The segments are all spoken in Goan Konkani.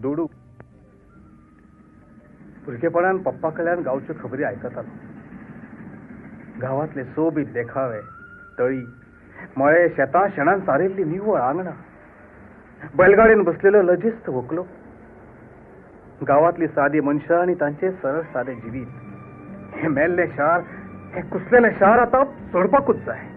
दुडू. भुरगेपणान पप्पा कडल्यान गांवच्यो खबरी आयकतालो. गांवांतले सोबीत देखावे, तळी, मळे, शेतां, शेणान सारिल्ली निवळ आंगणां, बैलगाडयेन बसलेलो लजेस्त व्हंकलो, गांवांतली सादी मनशां आनी तांचे सरळ सादे जिवीत. हें मेल्लें शार, हें कुसलेलें शार आतां सोडपाकूच जाय.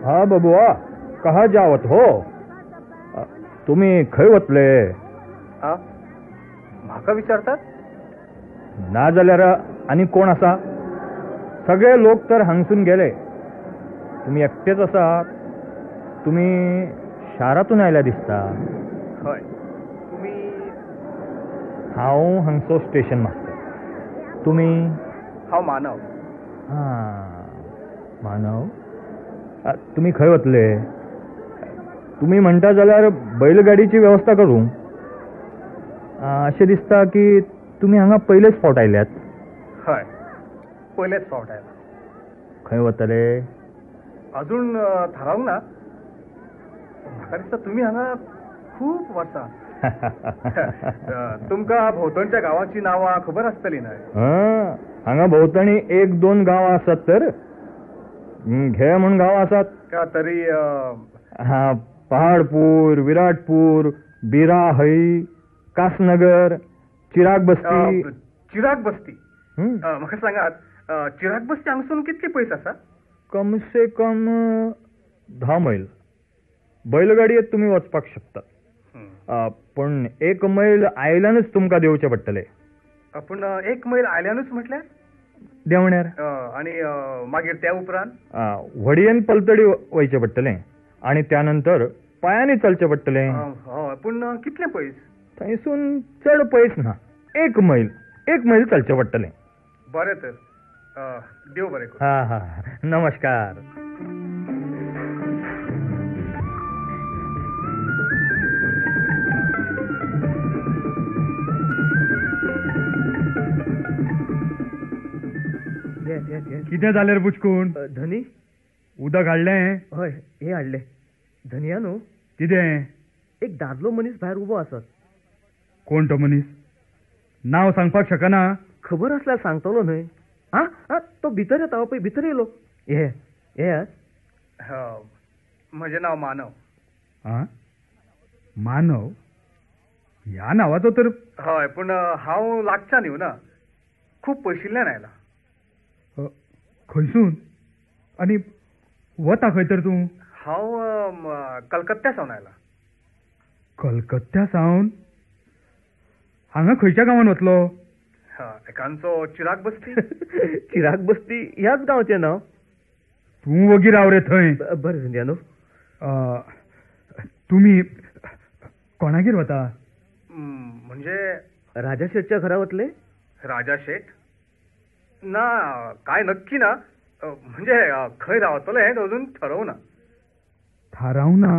हा बबुआ, कहा जावत हो? तुम्ही खंय वतले? म्हाका विचारतात? ना जाल्यार आनी कोण आसा? सगळे लोक तर हांगसून गेले, तुमी एकटेच आसात. तुमी शारांतून आयल्या दिसता. हय. तुमी? हांव हांगचो स्टेशन मास्टर. तुमी? हांव मानव. हां, मानव. तुमी खंय वतले? तुमी म्हणटा जाल्यार बैलगाडीची वेवस्था करूं. अशें दिसता की तुमी हांगा पयलेच फावट आयल्यात. हय, पयलेच फावट आयला. खंय वतले? अजून थारावंक ना. म्हाका दिसता तुमी हांगा खूब वर्सां. तुमकां भोंवतणच्या गांवांची नांवां खबर आसतली न्हय? हांगा भोंवतणी एक दोन गांवां आसात तर घे म्हूण गांवां आसात तरी. हा, पहाडपूर, विराटपूर, बिरा हई, कासनगर, चिराग बस्ती. चिराग बस्ती? म्हाका सांगात, चिराग बस्ती हांगसून कितली पयस आसा? कम से कम 10 मैल. बैलगाडयेत तुमी वचपाक शकता, पूण 1 मैल आयल्यानूच तुमकां देंवचें पडटलें. पूण 1 मैल आयल्यानूच म्हटल्यार? देंवण्यार. आनी मागीर त्या उपरांत व्हडयेन पलतडी वयचें पडटलें आनी त्या नंतर पांयांनी चलचें पडटलें. हय, पूण कितलें पयस? थंयसून चड पयस ना, 1 मैल. 1 मैल चलचें पडटलें. बरें तर, देव बरें करूं. हा हा, नमस्कार. कितें जालें रे बुचकून? धनी, उदक हाडलें? हय, हें हाडलें. धनया न्हू. कितें? एक दादलो मनीस भायर उबो आसत. कोण तो मनीस? नांव सांगपाक शकना? खबर आसल्यार सांगतलो न्हय. आं आं, तो भितर येता पळय, भितर येयलो. हे हे, म्हजें नांव मानव. आं, मानव? ह्या नांवाचो तर? हय, पूण हांव लागच्यान येवना, खूब पयशिल्ल्यान आयला. खंयसून आनी वता खंय तर तूं? हांव कलकत्त्या सावन आयला. कलकत्त्या सावन? हांगा खंयच्या गांवान वतलो? एकांचो चिराग बस्ती. चिराग बस्ती ह्याच गांवचें नांव. तूं वगी राव रे थंय. बरें संध्यानो. तुमी कोणागेर वता? म्हणजे राजा शेठच्या घरा वतले? राजा शेठ? ना, काय नक्की ना. म्हणजे खंय रावतले हें अजून थारावना. थारावना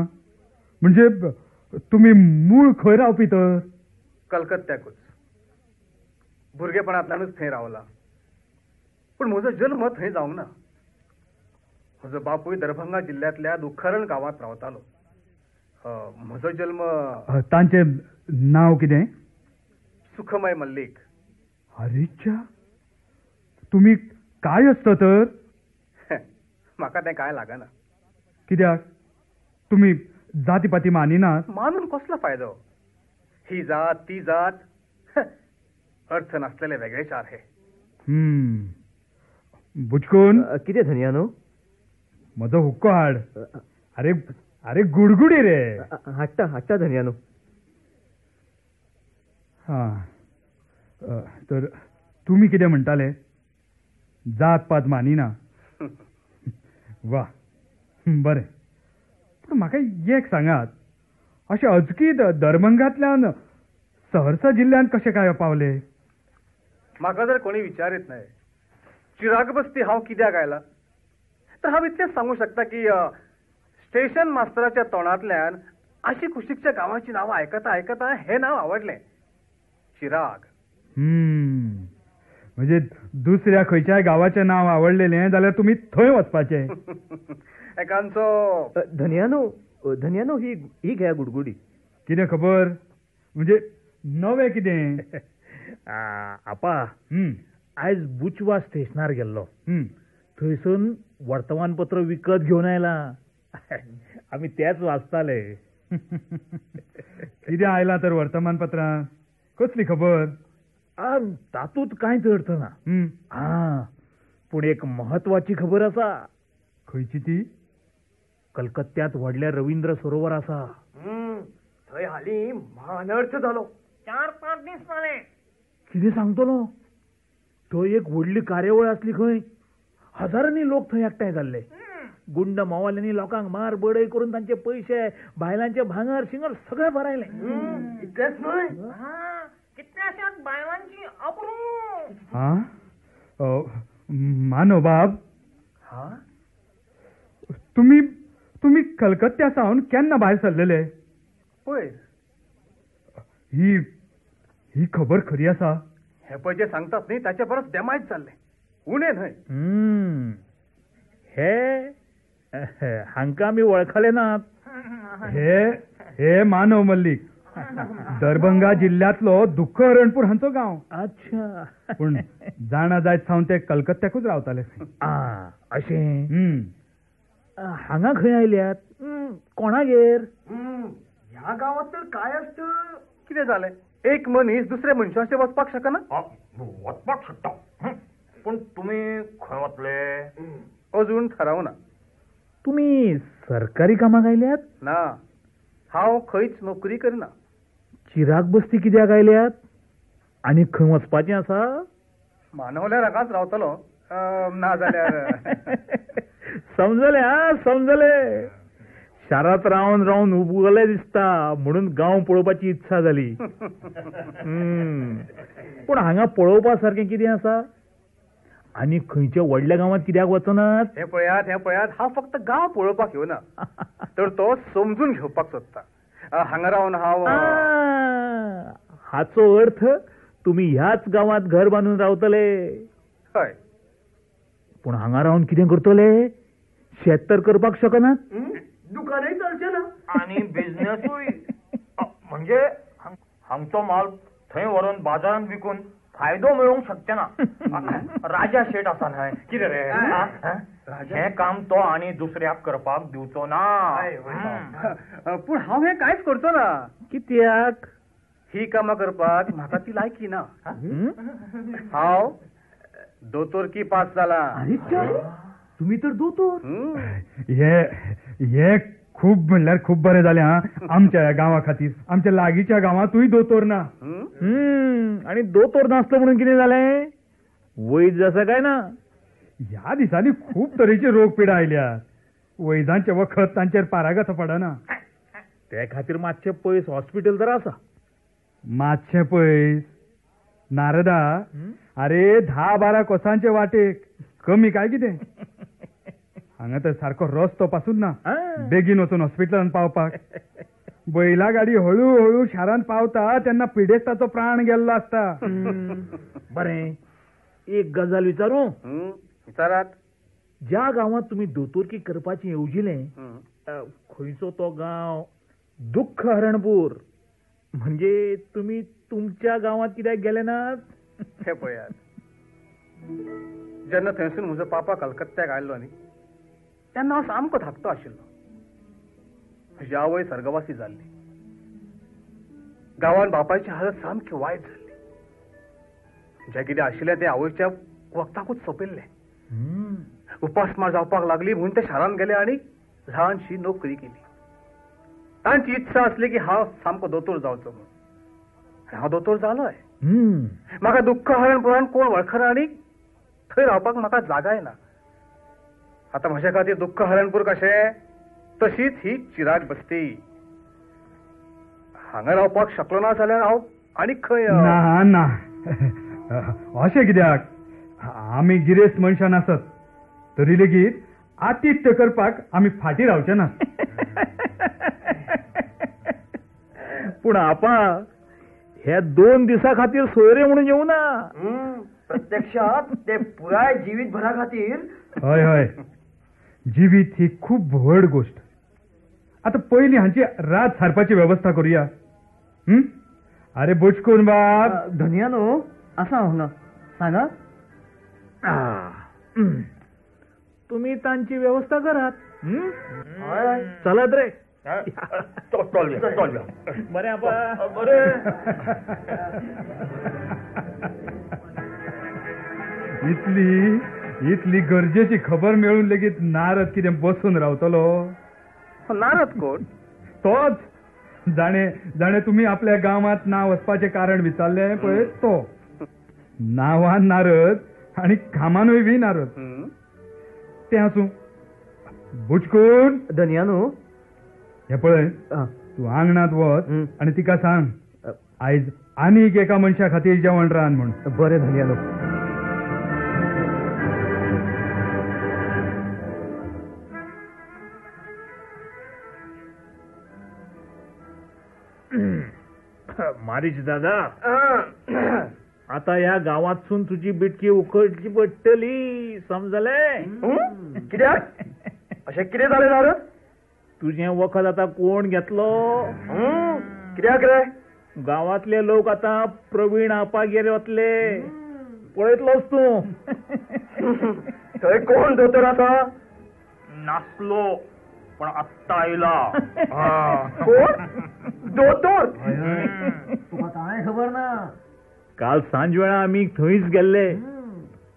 म्हणजे तुमी मूळ खंय रावपी तर? कलकत्त्याकूच. भुरगेपणांतल्यानूच थंय रावला, पूण म्हजो जल्म थंय जावंक ना. म्हजो बापूय दरभंगा जिल्ल्यांतल्या दुखरण गांवांत रावतालो. म्हजो जल्म. तांचें नांव कितें? सुखमय मल्लीक. अरेच्या, तुमी काय आसता तर? म्हाका तें काय लागना. कित्याक? तुमी जाती पाती मानिनात? मानून कसलो फायदो? ही जात ती जात, अर्थ नासलेले वेगळे चार हे. बुचकून. कितें धनया न्हू? म्हजो हुक्को हाड. अरे अरे, गुडगुडी रे. हाडटा हाडटा धनया न्हू. हा, तर तुमी कितें म्हणटाले? जात पात मानिना. वा, बरें. पूण म्हाका एक सांगात, अशें अचकीत दरभंगांतल्यान सहरसा जिल्ल्यांत कशें काय पावले? म्हाका जर कोणी विचारीत न्हय चिराग बस्ती हांव कित्याक आयला, तर हांव इतलेंच सांगूंक शकता की स्टेशन मास्तराच्या तोंडांतल्यान आशी कुशीकच्या गांवाची नांवां आयकता आयकता हें नांव आवडलें, चिराग. म्हणजे दुसऱ्या खंयच्याय गांवाचें नांव आवडलेलें जाल्यार तुमी थंय वचपाचें. एकांचो धनयानो धनयानो ही ही घ्या गुडगुडी. कितें खबर म्हणजे नवें कितें? आपा, आयज बुचवा स्टेशनार गेल्लो, थंयसून वर्तमानपत्र विकत घेवन आयला. आमी तेच वाचताले. कितें आयलां तर वर्तमानपत्रां? कसली खबर? तातूंत कांयच अर्थ ना. पूण एक म्हत्वाची खबर आसा. खंयची ती? कलकत्त्यांत व्हडलें रवींद्र सरोवर आसा. थंय हालीं म्हानर्थ जालो, 4-5 दीस जाले. कितें सांगतलो, थंय एक व्हडली कार्यावळ आसली खंय, हजारांनी लोक थंय एकठांय जाल्ले. गुंड मावाल्यांनी लोकांक मार बडय करून तांचे पयशे, बायलांचे भांगर शिंगर सगळें भरायलें. इतलेंच न्हय, कितल्याशाच बायलांची अब्रू. मानव बाब, तुमी तुमी कलकत्त्या सावन केन्ना भायर सरलेले? पयर. ही ही खबर खरी आसा? हे पळय जे सांगतात न्ही ताचे परस देमायज जाल्लें, उणें न्हय. हे हांकां आमी वळखले नात. हे हे मानव मल्लीक, दरभंगा जिल्ल्यांतलो दुःखहरणपूर हांचो गांव. अच्छा. पूण जाणा जायत सावन ते कलकत्त्याकूच रावताले. अशें? हांगा खंय आयल्यात? कोणागेर? ह्या गांवांत तर काय आसत? कितें जालें, एक मनीस दुसऱ्या मनशाचे वचपाक शकना? वचपाक शकता, पूण तुमी खंय वतले अजून थारावना. तुमी सरकारी कामाक आयल्यात? ना, हांव खंयच नोकरी करना. चिराग बस्ती कित्याक आयल्यात आनी खंय वचपाचें आसा? मानवल्यार हांगाच रावतलो, ना जाल्यार. समजलें. हा, समजलें. शारांत रावन रावन उबगले दिसता म्हणून गांव पळोवपाची इत्सा जाली. पूण हांगा पळोवपा सारकें कितें आसा? आनी खंयच्या व्हडल्या गांवांत कित्याक वचनात? हें पळयात, हें पळयात, हांव फक्त गांव पळोवपाक येवना, तर तो समजून घेवपाक सोदता. हांगा रावन हांव. हाचो अर्थ तुमी ह्याच गांवांत घर बांदून रावतले? हय. पूण हांगा रावन कितें करतले? शेत तर करपाक शकनात, दुकानय चलचें ना, आनी बिझनेसूय. म्हणजे हांगचो माल थंय व्हरून बाजारांत विकून फायदो मेळोवंक शकचे ना. राजा शेट आसा न्हय, कितें रे, हें काम तो आनी दुसऱ्याक करपाक दिवचो ना. पूण हांव हें कांयच करचो ना. कित्याक? ही कामां करपाक म्हाका ती लायकी ना. हांव दोतोरकी पास जाला. तुमी तर दोतोर. हे हे खूब म्हणल्यार खूब बरें जालें. हा, आमच्या ह्या गांवा खातीर, आमच्या लागींच्या गांवांतूय दोतोर ना. आनी दोतोर नासलो म्हणून कितें जालें? वैज आसा काय ना? ह्या दिसांनी खूब तरेचे रोग पिडा आयल्या. वैजांचे वखद तांचेर पारागत पडना. ते खातीर मातशें पयस हॉस्पिटल तर आसा. मातशें पयस? नारदा, अरे 10-12 कोसांचे वाटेक कमी काय कितें? हांगा तर सारको रस्तो पासून ना बेगीन वचून हॉस्पिटलान पावपाक. बैला गाडी हळूहळू शारांत पावता तेन्ना पिडेस्ताचो प्राण गेल्लो आसता. बरें, एक गजाल विचारू? विचारात. ज्या गांवांत तुमी दोतोरकी करपाचें येवजिलें, खंयचो तो गांव? दुःखहरणपूर. म्हणजे तुमी तुमच्या गांवांत कित्याक गेले नात? हे पळयात, जेन्ना थंयसून म्हजो पापा कलकत्त्याक आयलो न्ही, तेन्ना हांव सामको धाकटो आशिल्लो. म्हजी आवय सर्गवासी जाल्ली. गांवांत बापायची हालत सामकी वायट जाल्ली. जें कितें आशिल्लें तें आवयच्या वखदाकूच सोंपिल्लें. उपासमार जावपाक लागली म्हूण ते शारांत गेले आनी ल्हानशी नोकरी केली. तांची इत्सा आसली की हांव सामको दोतोर जावचो म्हूण. हांव दोतोर जालोय. म्हाका दुःखहरणपुरान कोण वळखना आनी थंय रावपाक म्हाका जागाय ना. आतां म्हज्या खातीर दुःखहरणपूर कशें, तशीच ही चिराग बस्ती. हांगा रावपाक शकलो ना जाल्यार हांव आनी खंय? ना ना, अशें कित्याक? आमी गिरेस्त मनशां नासत तरी लेगीत आतिथ्य करपाक आमी फाटीं रावचे ना. पूण आपा हे 2 दिसा खातीर सोयरे म्हणून येवना. प्रत्यक्षात ते पुराय जिवीत भरा खातीर. हय हय, जिवीत ही खूब व्हड गोष्ट. आता पयलीं हांची रात सारपाची वेवस्था करूया. अरे बोचकून बाब. धनयानो आसा हांगा, सांगा. तुम्ही तांची व्यवस्था करात. चलत रे. बरें आपा, बरें. इतली इतली गरजेची खबर मेळून लेगीत नारद कितें बसून रावतलो? नारद कोण? तोच जाणे जाणे तुमी आपल्या गांवांत ना वचपाचें कारण विचारलें पळय तो. नांवान नारद आनी कामानूय बी नारद. तें आसूं. बुचकून धनयानो, हें पळय, तूं आंगणांत वच आनी तिका सांग आयज आनीक एका मनशा खातीर जेवण रांद म्हूण. बरें धनयानो. मारीच दादा, आता ह्या गांवांतसून तुजी बिटकी उखळची पडटली, समजले? कित्याक अशें कितें जालें नारद? तुजें वखद आतां कोण घेतलो? कित्याक रे? गांवांतले लोक आतां प्रवीण आपागेर वतले, पळयतलोच तूं. थंय कोण दोतोर आसा? नासलो, पण आत्ता आयला. कोण दोतोर? तुका कांय खबर ना? काल सांजवेळा आमी थंयच गेल्ले.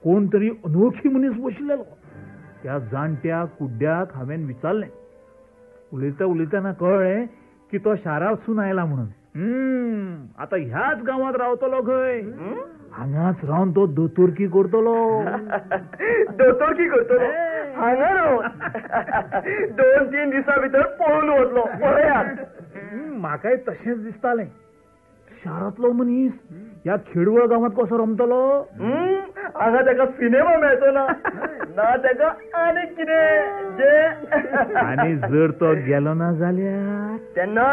कोण तरी अनोळखी मनीस बशिल्लो. त्या जाणट्या कुड्ड्याक हांवें विचारलें. उलयता उलयतना कळ्ळें की तो शारांतसून आयला म्हणून. आतां ह्याच गांवांत रावतलो खंय. हांगाच रावन तो दोतोरकी करतलो. दोतोरकी करतलो हांगा रावन? 2-3 दिसां भितर पळून वतलो पळयात. म्हाकाय तशेंच दिसतालें. शारांतलो मनीस ह्या खेडवळ गांवांत कसो रमतलो? हांगा ताका सिनेमा मेळचो ना, ना ताका आनीक कितें जे. आनी जर तो गेलो ना जाल्यार तेन्ना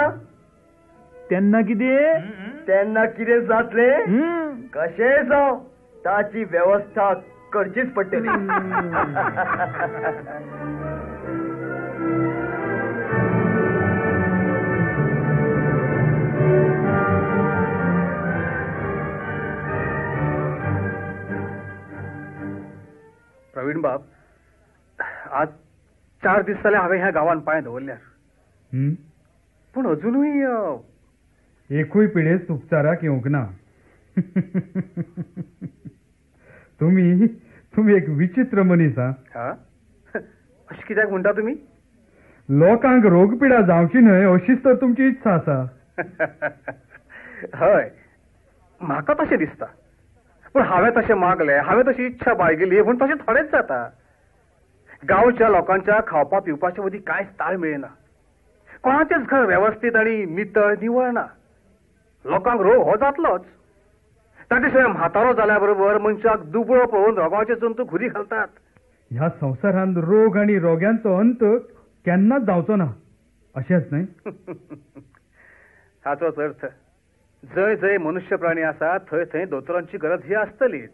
तेन्ना कितें? तेन्ना कितें जातलें? कशेंय जावं ताची वेवस्था करचीच पडटली. प्रवीण बाब, आज 4 दीस जाले हांवें ह्या गांवान पांय दवरल्यार, पूण अजुनूय एकूय पिडेस्त उपचाराक येवंक ना. तुमी तुमी एक विचित्र मनीस. हा, अशें कित्याक म्हणटा तुमी? लोकांक रोगपिडा जावची न्हय अशीच तर तुमची इत्सा आसा. हय, म्हाका तशें दिसता. पूण हांवें तशें मागलें, हांवें तशी इच्छा बाळगिली म्हूण तशें थोडेंच जाता. गांवच्या लोकांच्या खावपा पिवपाच्या मदीं कांयच ताळ मेळना. कोणाचेंच घर वेवस्थीत आनी नितळ निवळ ना. लोकांक रोग हो जातलोच. ताचे शिवाय म्हातारो जाल्या बरोबर मनशाक दुबळो पळोवन रोगाचे जंतू घुरी घालतात. ह्या संवसारांत रोग आनी रोग्यांचो अंत केन्नाच जावचो ना, अशेंच न्हय? हाचोच अर्थ जंय जंय मनुष्य प्राणी आसा थंय थंय दोतोरांची गरज ही आसतलीच.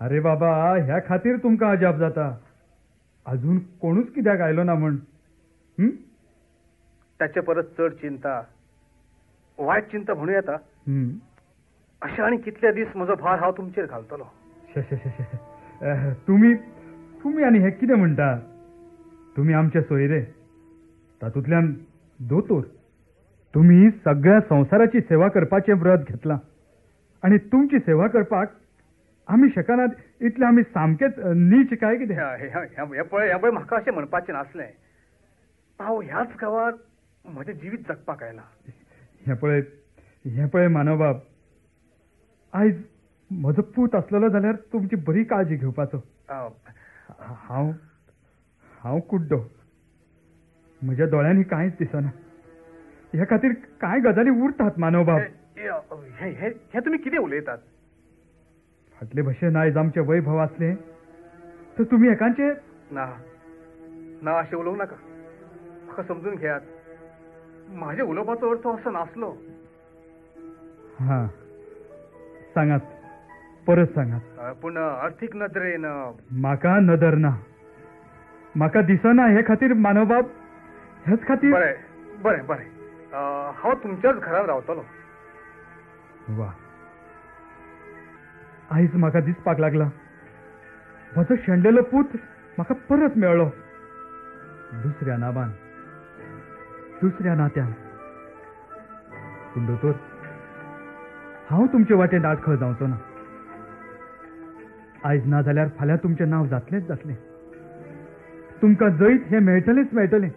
अरे बाबा, ह्या खातीर तुमकां अजाप जाता अजून कोणूच कित्याक आयलो ना म्हण. ताचे परस चड चिंता, वायट चिंता म्हणू येता. अशें आनी कितले दीस म्हजो भार हांव तुमचेर घालतलो. तुमी तुमी आनी हे कितें म्हणटा? तुमी आमचे सोयरे, तातूंतल्यान दोतोर. तुमी सगळ्या संवसाराची सेवा करपाचें व्रत घेतलां आनी तुमची सेवा करपाक आमी शकनात इतले आमी सामकेच नीच काय कितें? हें पळय, म्हाका अशें म्हणपाचें नासलें. हांव ह्याच गांवार म्हजें जिवीत जगपाक आयलां. हें पळय मानवबाब, आयज म्हजो पूत आसलेलो जाल्यार तुमची बरी काळजी घेवपाचो. हांव हांव कुड्डो, म्हज्या दोळ्यांनी कांयच दिसना. ह्या खातीर कांय गजाली उरतात मानवबाब. हे तुमी कितें उलयतात? फाटले भशेन आयज आमचें वैभव आसलें तर तुमी एकांचे ना ना अशें उलोवं नाका. म्हाका समजून घेयात. म्हाज्या उलोवपाचो अर्थ असो नासलो. हा सांगात, परत सांगात. पूण अर्थीक नदरेन म्हाका नदर ना, म्हाका दिसना, हे खातीर मानवबाब, हेच खातीर. बरें बरें बरें, हांव तुमच्याच घरान रावतलो. वा, आयज म्हाका दिसपाक लागला म्हजो शेणलेलो पूत म्हाका परत मेळ्ळो, दुसऱ्या नांवान, दुसऱ्या नात्यान. पूण दोतोर, हांव तुमचे वाटेन आडखळ जावचो ना. आयज ना जाल्यार फाल्यां तुमचें नांव जातलेंच जातलें. तुमकां जैत हें मेळटलेंच मेळटलें.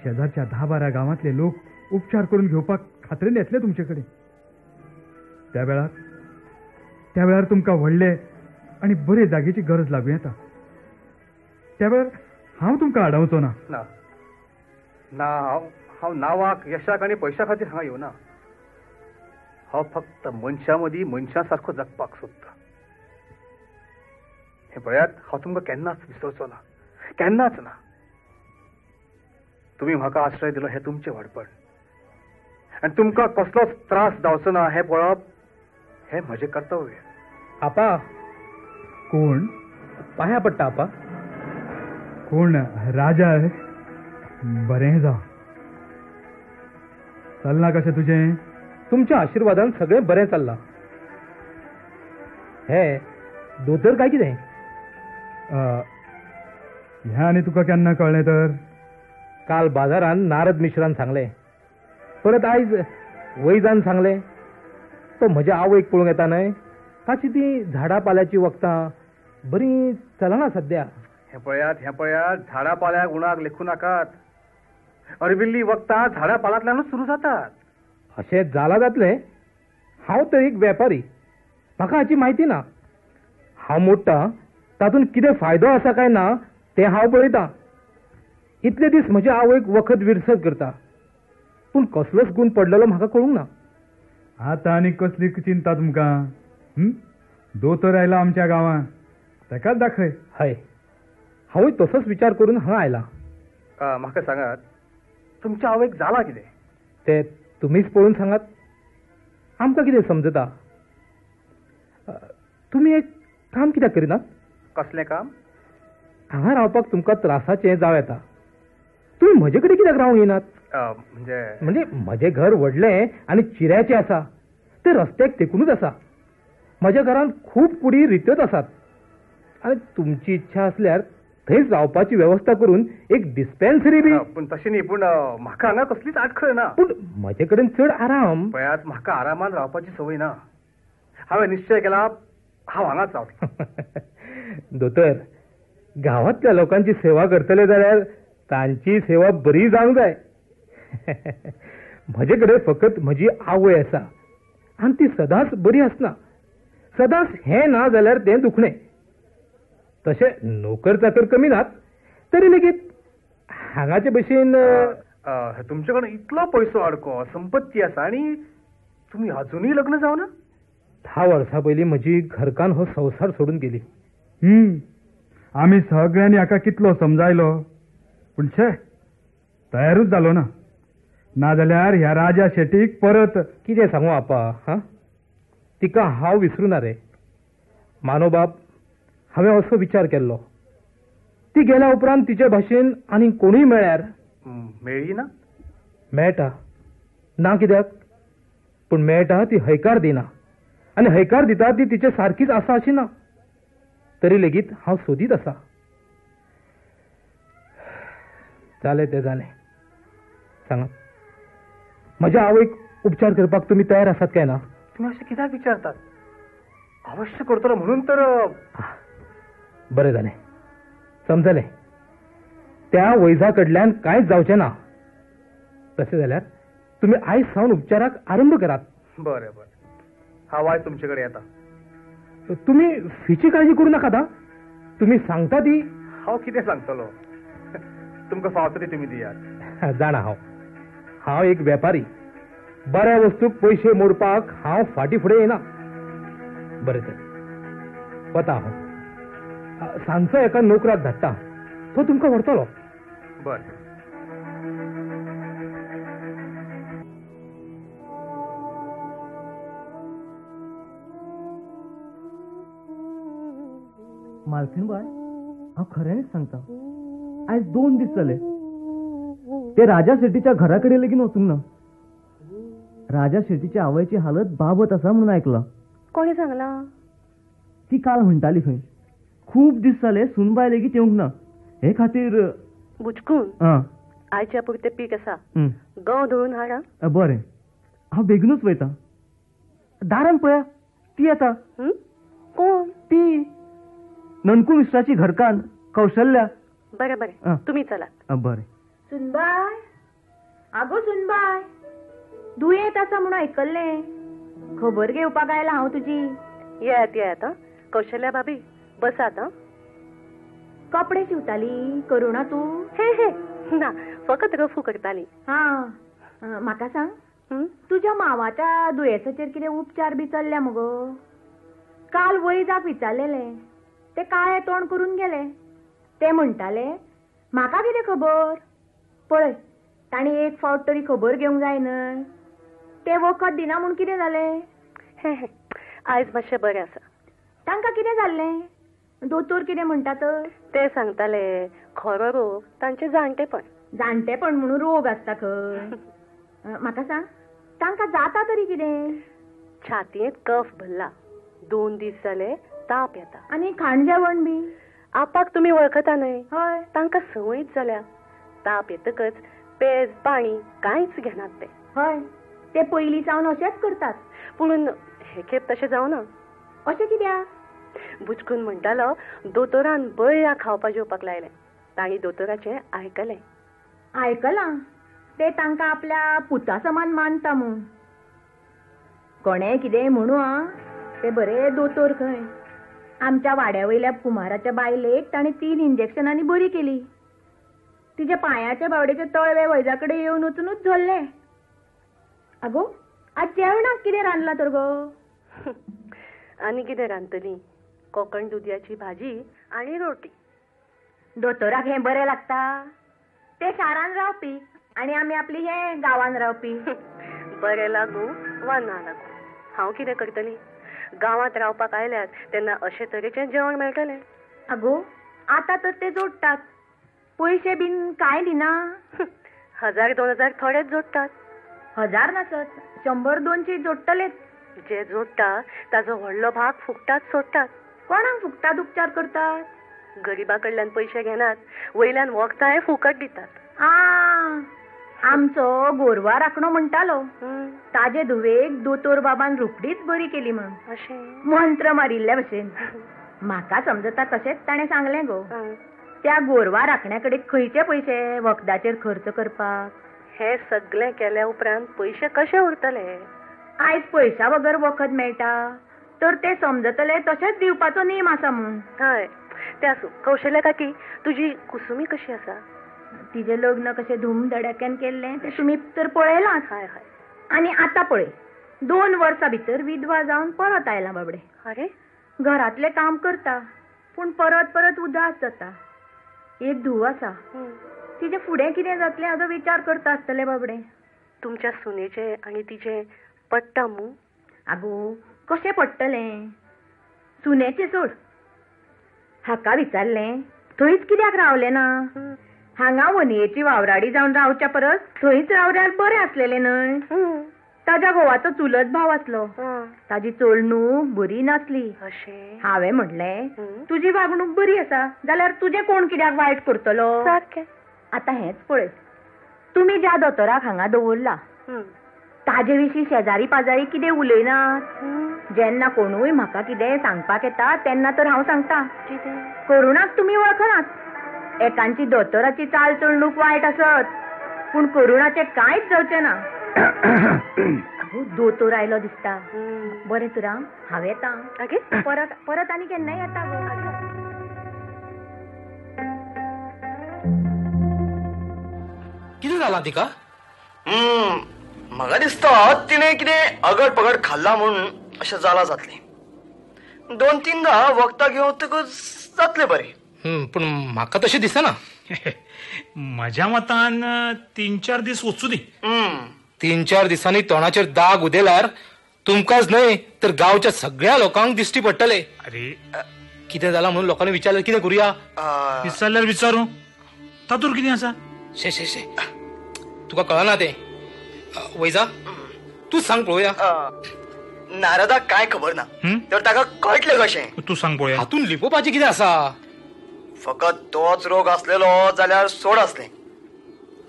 शेजारच्या 10-12 गांवांतले लोक उपचार करून घेवपाक खात्रेन येतले तुमचे कडेन. त्या वेळार तुमकां व्हडले आनी बरे जागेची गरज लागूं येता. त्या वेळार हांव तुमकां आडावचो ना. ना ना, हांव नांवाक, यशाक आनी पयशा खातीर हांगा येवना. हांव फक्त मनशां मदीं मनशां सारको जगपाक सोदता. हें पळयात, हांव तुमकां केन्नाच विसरचो ना, केन्नाच ना. तुमी म्हाका आश्रय दिलो हें तुमचें व्हडपण, आनी तुमकां कसलोच त्रास जावचो ना हें पळोवप हें म्हजें कर्तव्य. आपा. कोण? पांया पडटा आपा. कोण? राजा? बरें जावं. चल्लां कशें तुजें? तुमच्या आशिर्वादान सगळें बरें चल्लां. हे दोतोर काय कितें? ह्या आनी तुका केन्ना कळ्ळें तर? काल बाजारान नारद मिश्रान सांगलें, परत आयज वैजान सांगलें. तो म्हज्या आवयक पळोवंक येता न्हय, ताची ती झाडां पाल्याची वखदां बरी चलना सद्या. हें पळयात, हें पळयात, झाडां पाल्याक उणाक लेखूं नाकात. अर्विल्ली वखदां झाडां पालांतल्यानूच सुरू जातात. अशें जालां जातलें. हांव तर एक वेपारी, म्हाका हाची म्हायती ना. हांव मोडटा तातूंत कितें फायदो आसा काय ना तें हांव पळयतां. इतले दीस म्हज्या आवयक वखद विरसद करता, पूण कसलोच गूण पडलेलो म्हाका कळूंक ना. आतां आनी कसली चिंता तुमकां? दोतोर आयला आमच्या गांवांत, ताकाच दाखय. हय, हांवूय तसोच विचार करून हांगा आयला. म्हाका सांगात, तुमच्या आवयक जाला कितें तें तुमीच पळोवन सांगात. आमकां कितें समजता? तुमी एक काम कित्याक करिनात? कसलें काम? हांगा रावपाक तुमकां त्रासाचें जावं येता. तुमी म्हजे कडेन कित्याक रावंक येनात? म्हणजे म्हणजे म्हजें घर व्हडलें आनी चिऱ्याचें आसा, तें रस्त्याक तेंकुनूच आसा. म्हज्या घरांत खूब कुडी रित्योच आसात, आनी तुमची इच्छा आसल्यार थंयच रावपाची वेवस्था करून एक डिस्पेन्सरी बी. पूण तशें न्ही, पूण म्हाका हांगा कसलीच आडखळ ना. पूण म्हजे कडेन चड आराम. पळयात, म्हाका आरामान रावपाची संवय ना. हांवें निश्चय केला, हांव हांगाच रावतलो. दोतोर, गांवांतल्या लोकांची सेवा करतले जाल्यार तांची सेवा बरी जावंक जाय. म्हजे कडेन फकत म्हजी आवय आसा, आनी ती सदांच बरी आसना. सदांच हें ना जाल्यार तें दुखणें. तशें नोकर चाकर कमी नात, तरी लेगीत हांगाचे भशेन. तुमचे कडेन इतलो पयसो आडको, संपत्ती आसा, आनी तुमी अजुनूय लग्न जावना? 10 वर्सां पयलीं म्हजी घरकान्न हो संवसार सोडून गेली. आमी सगळ्यांनी हाका कितलो समजायलो, पूण छे, तयारूच जालो ना. नाजाल्यार ह्या राजा शेटीक परत. कितें सांगू आपा? हा, तिका हांव विसरूं ना रे मानोबाब. हांवें असो विचार केल्लो, ती गेल्या उपरांत तिचे भाशेन आनी कोणूय मेळ्ळ्यार. मेळ्ळी ना? मेळटा ना कित्याक, पूण मेळटा ती हयकार दिना, आनी हयकार दिता ती तिचे सारकीच आसा अशी ना. तरी लेगीत हांव सोदीत आसा. जालें तें जालें. सांगात, म्हज्या आवयक उपचार करपाक तुमी तयार आसात काय ना? तुमी अशें कित्याक विचारतात? अवश्य करतलो म्हणून तर. बरें जालें, समजलें. त्या वैजा कडल्यान कांयच जावचें ना. तशें जाल्यार तुमी आयज सावन उपचाराक आरंभ करात. बरें बरें, हांव आयज तुमचे कडेन येता. तुमी फीची काळजी करूं नाकात. तुमी सांगता ती. हांव कितें सांगतलो? तुमकां फावता ती तुमी दियात. जाणा हांव, हांव एक वेपारी. बऱ्या वस्तूक पयशे मोडपाक हांव फाटीं फुडें येना. बरें तर वता हांव. सांजचो एका नोकराक धाडटा, तो तुमकां व्हरतलो. बरें. मालकीणबाय, हांव खऱ्यांनीच सांगता, आयज 2 दीस जाले ते राजा शेट्टीच्या घरा कडेन लेगीन वचूंक ना. राजा शेट्टीच्या आवयची हालत बाबत आसा म्हणून आयकलां. कोणी सांगलां? ती काल म्हणटाली खंय. खूब दीस जाले सुनबाय लेगीत येवंक ना, हे खातीर. बुचकून आयच्या पुरतें पीक आसा, गंव धुवून हाड. बरें, हांव बेगीनूच वयता. दारान पळया, ती येता. कोण ती? ननकू मिश्राची घरकान्न कौशल्या. बरें बरें, तुमी चलात. बरें. सुनबाय, आगो सुनबाय, दुयेंत आसा म्हणून आयकल्लें, खबर घेवपाक आयला हांव तुजी. येयात येयात. कौशल्या भाभी बसात. कपडे शिवताली करुणा तूं? हे हे ना, फकत रफू करताली. हा, म्हाका सांग, तुज्या मावाच्या दुयेंसाचेर कितें उपचार बी चल्ल्या मगो? काल वैजाक विचारलेलें, ते काळें तोंड करून गेले. ते म्हणटाले म्हाका कितें खबर. पळय, तांणी एक फावट तरी खबर घेवंक जाय न्हय. ते वखद दिना म्हूण कितें जालें? हे हे, आयज मातशें बरें आसा. तांकां कितें जाल्लें? दोतोर कितें म्हणटा तर? ते सांगताले खरो रोग तांचें जाणटेपण. जाणटेपण म्हणून रोग आसता खंय? म्हाका सांग, तांकां जाता तरी कितें? छातयेंत कफ भरला, 2 दीस जाले ताप येता. आनी खाण जेवण बी? आपाक तुमी वळखता न्हय? हय. तांकां संवयच जाल्या, ताप येतकच पेज पाणी कांयच घेनात ते. हय, ते पयलीं सावन अशेंच करतात. पूण हे खेप तशें जावना. अशें कित्याक? बुचकून म्हणटालो दोतोरान बळया खावपा जेवपाक लायलें. तांणी दोतोराचें आयकलें. आयकलां, ते तांकां आपल्या पुता समान मानता म्हूण. कोणें कितें म्हणू आं, ते बरे दोतोर खंय. आमच्या वाड्या वयल्या कुमाराच्या बायलेक ताणें 3 इंजेक्शनांनी बरी केली. तिच्या पांयाच्या बावडेचे तळवे वैजा कडेन येवन वचुनूच झरले. आगो, आज जेवणाक कितें रांदलां तर गो? आनी कितें रांदतली? कोकण दुदयाची भाजी आनी रोटी. दोतोराक हें बरें लागता? ते शारान रावपी आनी आमी आपली हे गांवान रावपी. बरें लागूं वा ना लागूं, हांव कितें करतली? गांवांत रावपाक आयल्यात तेन्ना अशे तरेचें जेवण मेळटलें. आगो, आतां तर ते जोडटात, पयशे बीन कांय दिना. 1000 2000 थोडेच जोडटात. 1000 नासत, 100 200 जोडटलेच. जे जोडटा ताजो व्हडलो भाग फुकटात सोडटात. कोणाक फुकटात उपचार करतात? गरिबा कडल्यान पयशे घेनात, वयल्यान वखदांय फुकट दितात. आ, आमचो गोरवा राखणो म्हणटालो ताजे धुवेक दोतोर बाबान रोखडीच बरी केली म्हूण. अशें मंत्र मारिल्ल्या भशेन. म्हाका समजता तशेंच ताणें सांगलें गो. त्या गोरवा राखण्या कडेन खंयचे पयशे वखदाचेर खर्च करपाक? हे सगळें केल्या उपरांत पयशे कशे उरतले? आयज पयशा बगर वखद मेळटा तर ते समजतले तशेंच दिवपाचो नेम आसा म्हूण. हय, ते आसूं. कौशल्या काकी, तुजी कुसुमी कशी आसा? तिजें लग्न कशें धूमधडाक्यान केल्लें तें तुमी तर पळयलां. हय हय. आनी आतां पळय, 2 वर्सां भितर विधवा जावन परत आयलां बाबडे. अरे, घरांतलें काम करता पूण परत परत उदास जाता. एक धूव आसा, तिजें फुडें कितें जातलें हाजो विचार करता आसतलें बाबडे. तुमच्या सुनेचें आनी तिजें पडटा मू? आगो, कशें पडटलें? सुनेचें सोड, हाका विचारलें थंयच कित्याक रावलें ना? हांगा वनयेची वावराडी जावन रावच्या परस थंयच रावल्यार बरें आसलेलें न्हय? ताज्या घोवाचो चुलत भाव आसलो, ताजी चलणूक बरी नासली. हांवें म्हणलें तुजी वागणूक बरी आसा जाल्यार तुजें कोण कित्याक वायट करतलो? सारकें. आतां हेंच पळय, तुमी ज्या दोतोराक हांगा दवरला ताजे विशीं शेजारी पाजारी कितें उलयनात. जेन्ना कोणूय म्हाका कितें सांगपाक येता तेन्ना तर हांव सांगता, करुणाक तुमी वळखनात. एकांची दोतोराची चाल चलणूक वायट आसत पूण करुणाचें कांयच जावचें ना. दोतोर आयलो दिसता. बरें तर हांव येता, परत परत आनी केन्नाय येता. कितें जालां तिका? म्हाका दिसता तिणें कितें अगड पगड खाल्ला म्हूण अशें जालां जातलें. 2-3 वखदां घेवतकच जातलें बरें. पूण म्हाका तशें दिसना. म्हज्या मतान 3-4 दीस वचूं दी. 3-4 दिसांनी तोंडाचेर दाग उदेल्यार तुमकांच न्हय तर गांवच्या सगळ्या लोकांक दिश्टी पडटले. अरे कितें जालां म्हणून लोकांनी विचारल्यार कितें करुया? विचारल्यार विचारू, तातूंत कितें आसा? शे शे शे, तुका कळना तें. वैजा तूं सांग पळोवया. नारदाक काय खबर ना तर ताका कळटलें कशें? तूं सांग पळोवया. हातून लिपोवपाचें कितें आसा? फकत तोच रोग आसलेलो जाल्यार सोड आसलें,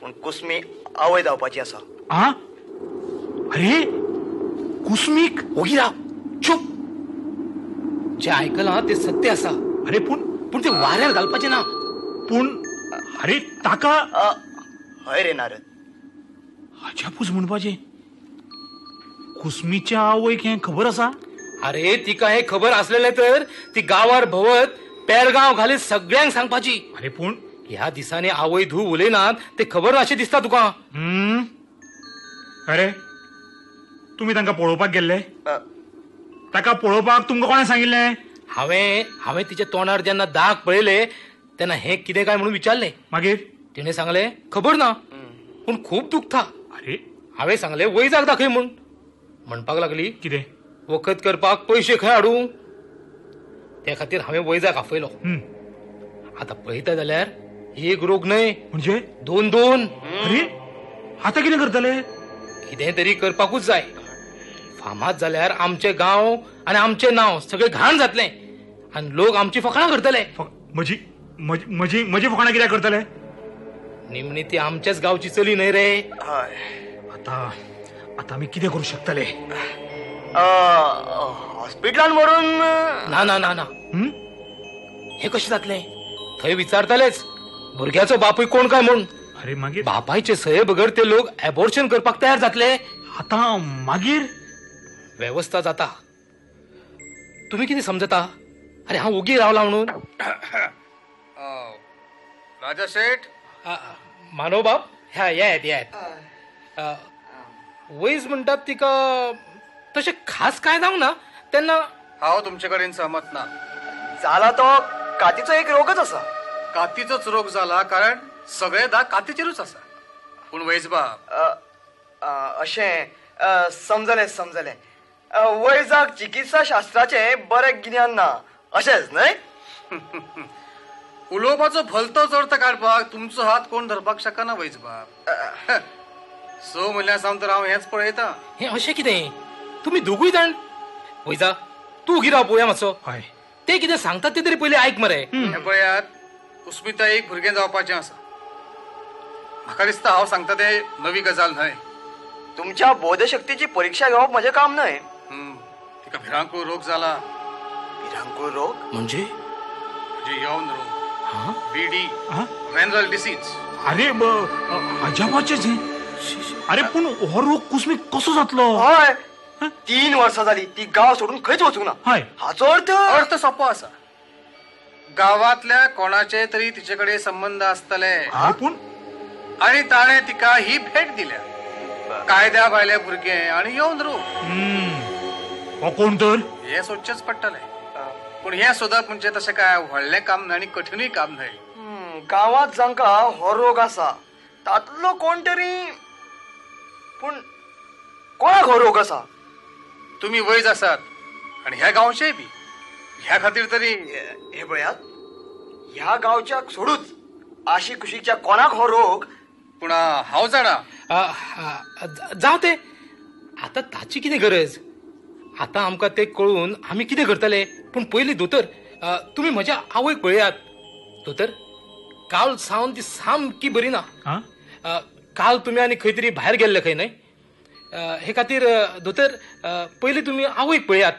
पूण कुसमी आवय जावपाची आसा. आ? अरे कुसमीक? ओगी राव, चूप. जें आयकलां तें सत्य आसा. अरे पूण पूण तें वाऱ्यार घालपाचें ना. पूण अरे ताका. हय रे नारद, अजापूच म्हणपाचें. कुसमीच्या आवयक हें खबर आसा? अरे तिका हें खबर आसलेलें तर ती गांवार भोंवत पेरगांव घालीत सगळ्यांक सांगपाची. अरे पूण ह्या दिसांनी आवय धूव उलयनात ते खबर अशें दिसता तुका. अरे तुमी तांकां पळोवपाक गेल्ले? ताका पळोवपाक तुमकां कोणें सांगिल्लें? हांवें हांवें तिच्या तोंडार जेन्ना दाग पळयले तेन्ना हें कितें काय म्हणून विचारलें. मागीर तिणें सांगलें खबर ना, पूण खूब दुखता. अरे हांवें सांगलें वैजाक दाखय म्हूण. म्हणपाक लागली कितें? वखद करपाक पयशे खंय हाडूं? त्या खातीर हांवें वैजाक आफयलो. आतां पळयता जाल्यार एक रोग न्हय, म्हणजे दोन दोन. अरे आतां कितें करतले? कितें तरी करपाकूच जाय. फामाद जाल्यार आमचें गांव आनी आमचें नांव सगळें घाण जातलें आनी लोक आमची फकाणां करतले. म्हजी म्हजी म्हजी फकाणां कित्याक करतले? निमणी ती आमच्याच गांवची चली न्हय रे. आतां आतां आमी कितें करूं शकतले? हॉस्पिटलान व्हरून? ना ना ना ना, हें कशें जातलें? थंय विचारतलेच भुरग्याचो बापूय कोण काय म्हूण. अरे मागीर बापायचे सये बगर ते लोक एबॉर्शन करपाक तयार जातले. आतां मागीर वेवस्था जाता. तुमी कितें समजता? अरे हांव ओगी रावला म्हणून. राजा शेठ. मानव बाब, ह्या येत येत. वैज म्हणटात तिका तशें खास काय जावंक ना तेन्ना. हांव तुमचे कडेन सहमत ना. जाला तो कातीचो एक रोगच आसा. कातीचोच रोग जाला कारण सगळे दाग कातीचेरूच आसा. पूण वैजबाब अशें समजलें समजलें. वैजाक चिकित्सा शास्त्राचें बरें गिन्यान ना अशेंच न्हय? उलोवपाचो भलतोच अर्थ काडपाक तुमचो हात कोण धरपाक शकना वैजबाब. 6 म्हयन्यां सावन तर हांव हेंच पळयतां. हें अशें कितें? तुमी दोगूय जाण. वैजा तूं ओगी राव पळोवया मातसो. हय, ते कितें सांगतात ते तरी पयलीं आयक मरे. हें पळयात, कुस्मिताईक भुरगें जावपाचें आसा. म्हाका दिसता हांव सांगता तें नवी गजाल न्हय. तुमच्या बोधशक्तीची परीक्षा घेवप म्हजें काम न्हय. तिका भिरांकूळ रोग जाला. भिरांकूळ रोग म्हणजे? म्हणजे यौन रोग, बीडी, व्हेनरल डिसीज. अरे अजापाचेंच हें. अरे पूण हो रोग कुसमीक कसो जातलो? हय, 3 वर्सां जाली ती गांव सोडून खंयच वचूंक ना. हय, हाचो अर्थ? अर्थ सोंपो आसा. गांवांतल्या कोणाचे तरी तिचे कडेन संबंद आसतले. पूण आनी ताणें तिका ही भेट दिल्या. कायद्या भायले भुरगें आनी यौन रोग. हो कोण तर? हें सोदचेंच पडटलें. पूण हें सोदप म्हणजे तशें काय व्हडलें काम न्हय आनी कठीणूय काम न्हय. गांवांत जांकां हो रोग आसा तातलो कोण तरी. पूण कोणाक हो रोग आसा? तुमी वैज आसात आनी ह्या गांवचेय बी, ह्या खातीर तरी. हे पळयात, ह्या गांवच्याक सोडूच आशी कुशीकच्या कोणाक हो रोग. पूण हांव जाणा. जावं ते, आतां ताची कितें गरज? आतां आमकां तें कळून आमी कितें करतले? पूण पयलीं दोतोर तुमी म्हज्या आवयक पळयात. दोतोर काल सावन ती सामकी बरी ना. काल तुमी आनी खंय तरी भायर गेल्ले खंय न्हय? हे खातीर दोतोर पयलीं तुमी आवयक पळयात.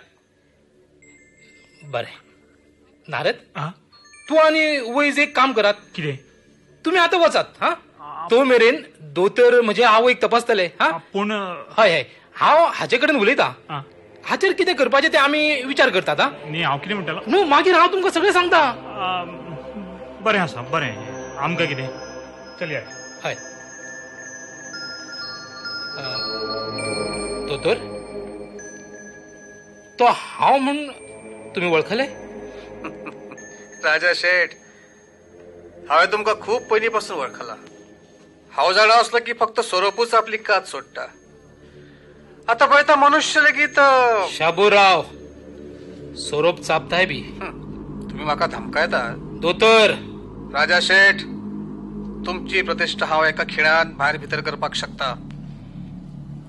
बरें नारद, तूं आनी वैज एक काम करात. कितें? तुमी आतां वचात. हा, तो मेरेन दोतोर म्हजे आवयक तपासतले. हा, पूण हय हय, हांव हाचे कडेन उलयतां. हाचेर कितें करपाचें तें आमी विचार करतात. न्ही, हांव कितें म्हणटालो न्हू, मागीर हांव तुमकां सगळें सांगता. बरें आसा, बरें. आमकां कितें, चल या. हय दोतोर, तो हांव म्हूण तुमी वळखले? राजा शेठ, हांवें तुमकां खूब पयलीं पासून वळखला. हांव जाणा आसलो की फक्त सोरोपूच आपली कात सोडटा. आतां पळयता मनुष्य लेगीत. शाबूराव, सोरोप चाबताय बी. तुमी तुम्ही म्हाका धमकायता? दोतोर. राजा शेठ, तुमची प्रतिश्ठा हांव एका खिणान भायर भितर करपाक शकता.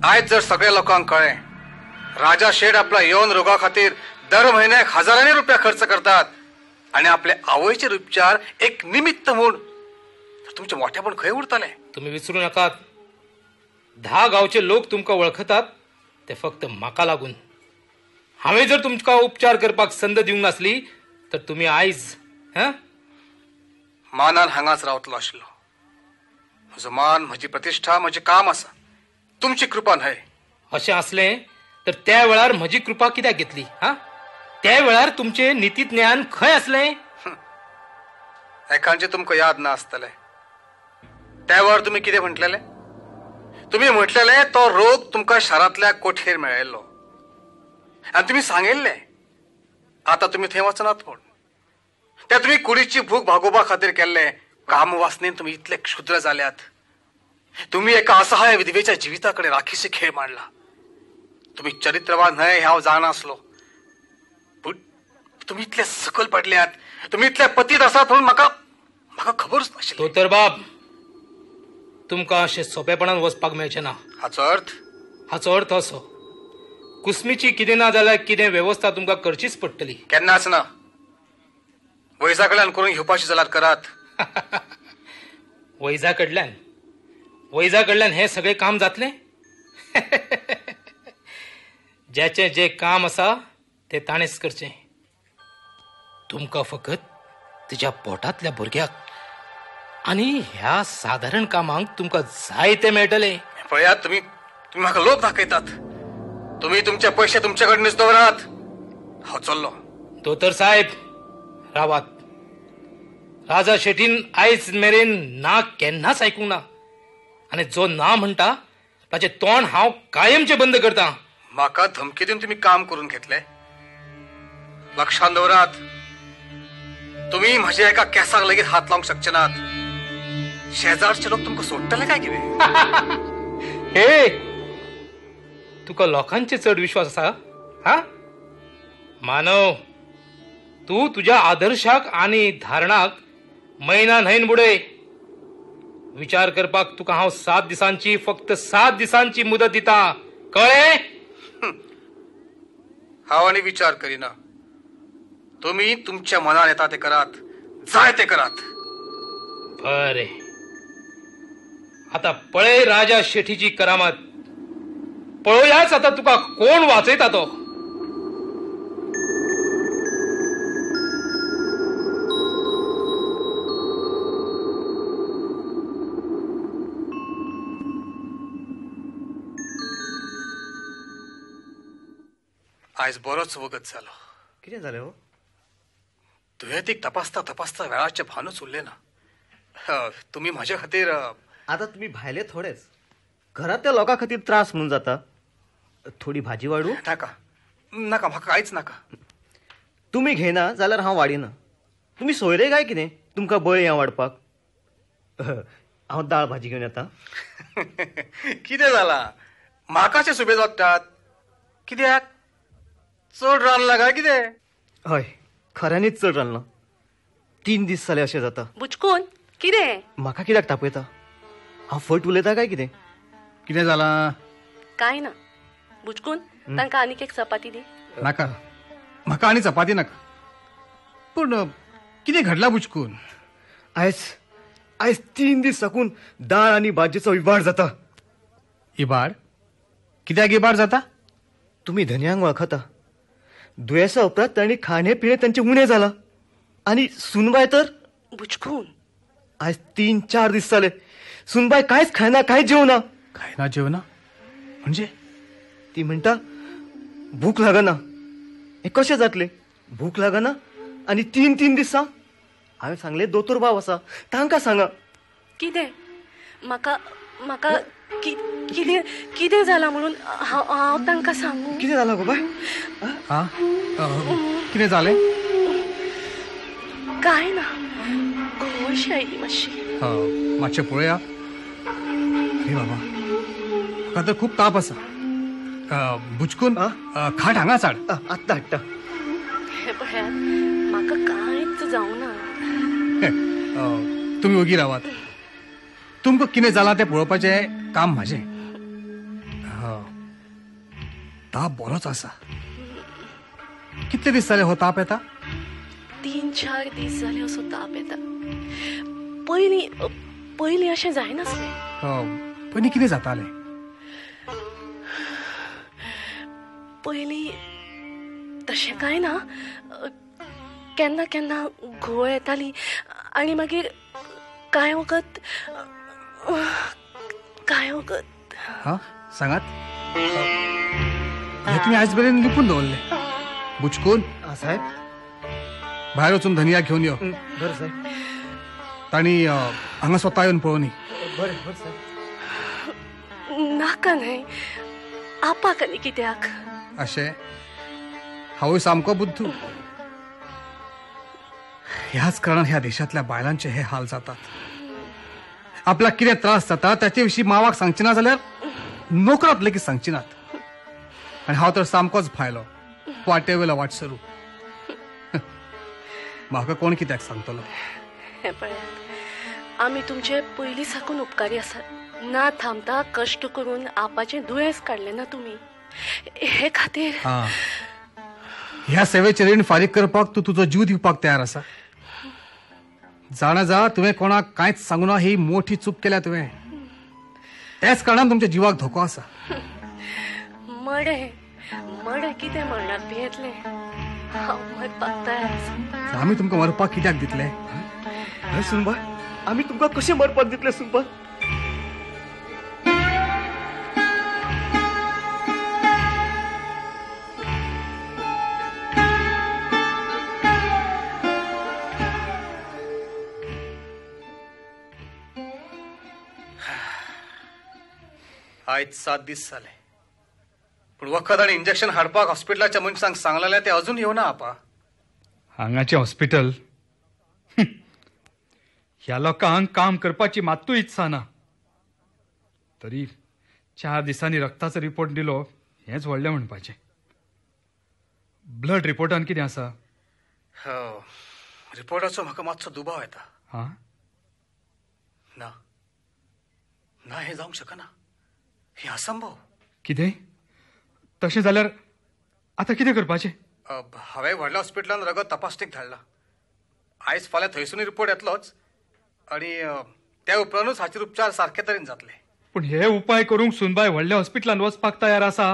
आयज जर सगळ्या लोकांक कळ्ळें राजा शेठ आपल्या यौन रोगा खातीर दर म्हयन्याक हजारांनी रुपया खर्च करतात आनी आपले आवयचेर उपचार एक निमित्त म्हूण, तर तुमचें मोठेपण खंय उरतलें? तुमी विसरू नाकात, 10 गांवचे लोक तुमकां वळखतात ते फक्त म्हाका लागून. हांवें जर तुमकां उपचार करपाक संद दिवंक नासली तर तुमी आयज मानान हांगाच रावतलो आशिल्लो. म्हजो मान, म्हजी प्रतिश्ठा, म्हजें काम आसा, तुमची कृपा न्हय. अशें आसलें तर त्या वेळार म्हजी कृपा कित्याक घेतली? हा, त्या वेळार तुमचें नितीज्ञान खंय आसलें? एकांचे तुमकां याद ना आसतलें. त्या वेळार तुमी कितें म्हटलेलें? तुमी म्हटलेलें तो रोग तुमकां शारांतल्या कोठयेर मेळिल्लो आनी तुमी सांगिल्लें आतां तुमी थंय वचनात म्हूण. त्या तुमी कुडीची भूक भागोवपा खातीर केल्ले काम वासनेन तुमी इतले क्षुद्र जाल्यात. तुमी एका असहाय विधवेच्या जिविता कडेन राखीचे खेळ मांडला. तुमी चरित्रवान न्हय हें हांव जाणा आसलो, पूण तुमी इतले सकल पडल्यात, तुमी इतले पतीत आसात म्हणून म्हाका म्हाका खबरूच नाशिल्ली. दोतोर बाब, तुमकां अशें सोंपेपणान वचपाक मेळचें ना. हाचो अर्थ? हाचो अर्थ असो, कुसमीची कितें ना जाल्यार कितें वेवस्था तुमकां करचीच पडटली. केन्नाच ना. वैजा कडल्यान करून घेवपाची जाल्यार करात. वैजा कडल्यान? वैजा कडल्यान हें सगळें काम जातलें? ज्याचें जें काम आसा तें ताणेंच करचें. तुमकां फकत तिच्या पोटांतल्या भुरग्याक आनी ह्या सादारण कामांक तुमकां जाय तें मेळटलें. पळयात, तुमी तुमी म्हाका लोक दाखयतात. तुमी तुमचे पयशे तुमचे कडेनच दवरात. हांव चल्लो. दोतोर साहेब रावात. राजा शेटीन आयज मेरेन ना केन्नाच आयकूंक ना, आनी जो ना म्हणटा ताचें तोंड हांव कायमचें बंद करता. म्हाका धमकी दिवन तुमी काम करून घेतले. लक्षांत दवरात, तुमी म्हज्या एका केसाक लेगीत हात लावंक शकचे नात. शेजारचे लोक तुमकां सोडटले काय कितें? हे, तुका लोकांचे चड विश्वास आसा? हा मानव, तूं तुज्या आदर्शाक आनी धारणाक मैना न्हयन बुडय. विचार करपाक तुका हांव 7 दिसांची, फक्त 7 दिसांची मुदत दिता. कळ्ळें? हांव आनी विचार करिना. तुमी तुमच्या मनान येता ते करात, जाय ते करात. बरें, आता पळय राजा शेठीची करामत. पळोवयाच आता तुका कोण वाचयता तो. आयज बरोच वगत जालो. कितें जालें हो? दुयेंतीक तपासता तपासता वेळाचें भानूच उरलें ना. तुमी म्हजे खातीर आतां तुमी भायले थोडेच, घरांतल्या लोकां खातीर त्रास म्हणून जाता. थोडी भाजी वाडू? नाका नाका, म्हाका कांयच नाका. तुमी घेना जाल्यार हांव वाडिना. तुमी सोयरे काय कितें तुमकां बळी हांव वाडपाक? हांव दाळ भाजी घेवन येता. कितें जालां? म्हाका सुबेज वाडटात कित्याक? चड रांदलां काय कितें? हय, खऱ्यांनीच चड रांदलां. 3 दीस जाले अशें जाता. बुचकून कितें? म्हाका कित्याक तापयता? हांव फट उलयता काय कितें? कितें जालां? कांय ना बुचकून, तांकां आनीक एक चपाती दी. नाका, म्हाका आनी चपाती नाका. पूण कितें घडलां बुचकून? आयज आयज 3 दीस साकून दाळ आनी भाजयेचो इबाड जाता. इबाड? कित्याक इबाड जाता? तुमी धनयांक वळखता. दुयेंसा उपरांत तांणी खाणें पिणें तांचें उणें जालां. आनी सुनबाय तर बुचकून आयज 3-4 दीस जाले सुनबाय कांयच खायना, कांयच जेवना. खायना जेवना म्हणजे? ती म्हणटा भूक लागना. हें कशें जातलें? भूक लागना आनी 3-3 दिसां. हांवें सांगलें दोतोर बाब आसा तांकां सांगा. कितें? म्हाका म्हाका कितें कितें जालां म्हणून हांव तांकां सांगू? कितें जालां गो बाय? आं, कितें जालें? कांय ना, घुंवशी आयली मातशी. मातशें पळया. अरे बाबा, म्हाका तर खूब ताप आसा. बुचकून खाट हांगाच हाड. आत्तां हाडटा. हें पळयात, म्हाका कांयच जावना. तुमी ओगी रावात. तुमकां कितें जालां तें पळोवपाचें काम म्हाजें. ताप बरोच आसा. कितले दीस जाले हो ताप येता? 3-4 दीस जाले असो ताप येता. पयलीं पयलीं अशें जायनासलें. पयलीं कितें जातालें? पयलीं तशें कांय ना. केन्ना केन्ना घुंवळ येताली आनी मागीर कांय वखत कांय वखत. हां सांगात. हे तुमी आयज मेरेन लिपून दवरले. बुचकून साहेब भायर वचून धनिया घेवन यो. बरें साहेब. तांणी हांगा स्वता येवन पळोवनी. बरें बरें साहेब. नाका न्हय आपाक आनी कित्याक अशें? हांवूय सामको बुद्धू. ह्याच कारणान ह्या देशांतल्या बायलांचे हे हाल जातात. आपल्याक कितें त्रास जाता ताचे विशीं मावाक सांगची ना जाल्यार नोकरात लेगीत सांगची नात. आनी हांव तर सामकोच भायलो, वाटे वयलो वाटसरू. म्हाका कोण कित्याक सांगतलो? हें पळयात, आमी तुमचे पयलीं साकून उपकारी आसात. ना थांबता कश्ट करून आपाचें दुयेंस काडलें ना तुमी, हे खातीर. ह्या सेवेचें रीण फारीक करपाक तूं तुजो जीव दिवपाक तयार आसा. जाणा जा, तुवें कोणाक कांयच सांगू ना ही मोठी चूक केल्या तुवें. त्याच कारणान तुमच्या जिवाक धोको आसा. मडें मडें कितें मरणाक भियेतलें? हांव मरपाक तयार आसा. आमी तुमकां मरपाक कित्याक दितले? सुनबाय, आमी तुमकां कशें मरपाक दितले सुनबाय? आयज 7 दीस जाले, पूण वखद आनी इंजेक्शन हाडपाक हॉस्पिटलाच्या मनशांक सांगलेलें ते अजून येवना. आपा हांगाचें हॉस्पिटल ह्या लोकांक काम करपाची मात्तूय इत्सा ना. तरी 4 दिसांनी रक्ताचो रिपोर्ट दिलो हेंच व्हडलें म्हणपाचें. ब्लड रिपोर्टान कितें आसा? रिपोर्टाचो म्हाका मातसो दुबाव येता. हां ना ना, हें जावंक शकना, हें असंभव. कितें? तशें जाल्यार आतां कितें करपाचें? हांवें व्हडल्या हॉस्पिटलान रगत तपासणीक धाडला. आयज फाल्यां थंयसून रिपोर्ट येतलोच आनी त्या उपरांतूच हाचेर उपचार सारके तरेन जातले. पूण हे उपाय करूंक सुनबाय व्हडल्या हॉस्पिटलान वचपाक तयार आसा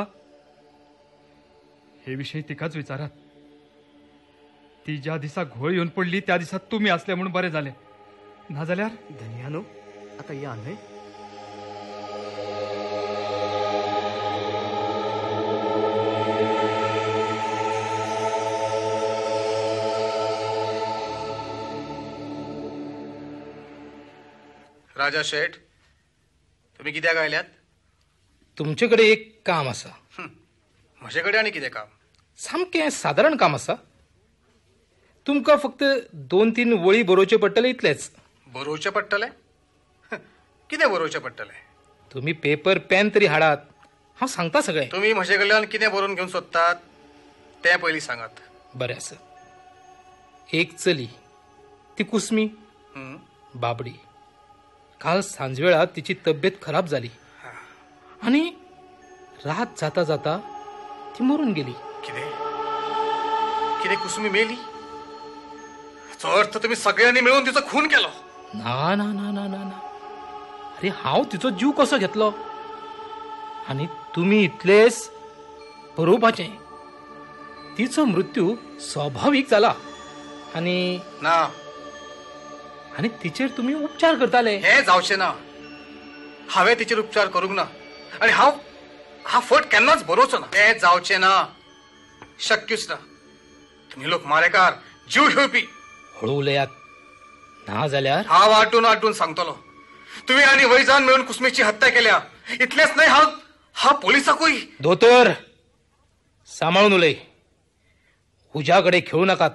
हे विशीं तिकाच विचारात. ती ज्या दिसा घोळ येवन पडली त्या दिसा तुमी आसले म्हणून बरें जालें, नाजाल्यार. धनयानो आतां या न्हय. राजा शेठ, तुम्ही कित्याक आयल्यात? तुमचे कडेन एक काम आसा. म्हजे कडेन आनी कितें काम? सामकें सादारण काम आसा. तुमकां फक्त 2-3 वळी बरोवचे पडटले इतलेच. बरोवचें पडटलें? कितें बरोवचें पडटलें? तुमी पेपर पेन तरी हाडात, हांव सांगता सगळें. तुमी म्हजे कडल्यान कितें बरोवन घेवन सोदतात तें पयलीं सांगात. बरें आसा. एक चली, ती कुसमी बाबडी, काल सांजवेळा तिची तब्येत खराब जाली आनी रात जाता जाता ती मरून गेली. कितें? कितें कुसुमी मेली? हाचो अर्थ तुमी सगळ्यांनी मेळून तिचो खून केलो? ना ना ना ना ना ना, अरे हांव तिचो जीव कसो घेतलो? आनी तुमी इतलेच बरोवपाचें, तिचो मृत्यू स्वाभावीक जाला आनी ना, आनी तिचेर तुमी उपचार करताले. हें जावचें ना. हांवें तिचेर उपचार करूंक ना आनी हांव हा फट केन्नाच बरोवचो ना. हें जावचें ना, शक्यूच ना. तुमी लोक मारेकार, जीव घेवपी. हळू उलयात, ना जाल्यार हांव आड्डून आड्डून सांगतलो तुमी आनी वैजान मेळून कुसमीची हत्या केल्या. इतलेंच न्हय, हांव हांव पोलिसाकूय. दोतोर, सांबाळून उलय, उज्या कडेन खेळू नाकात.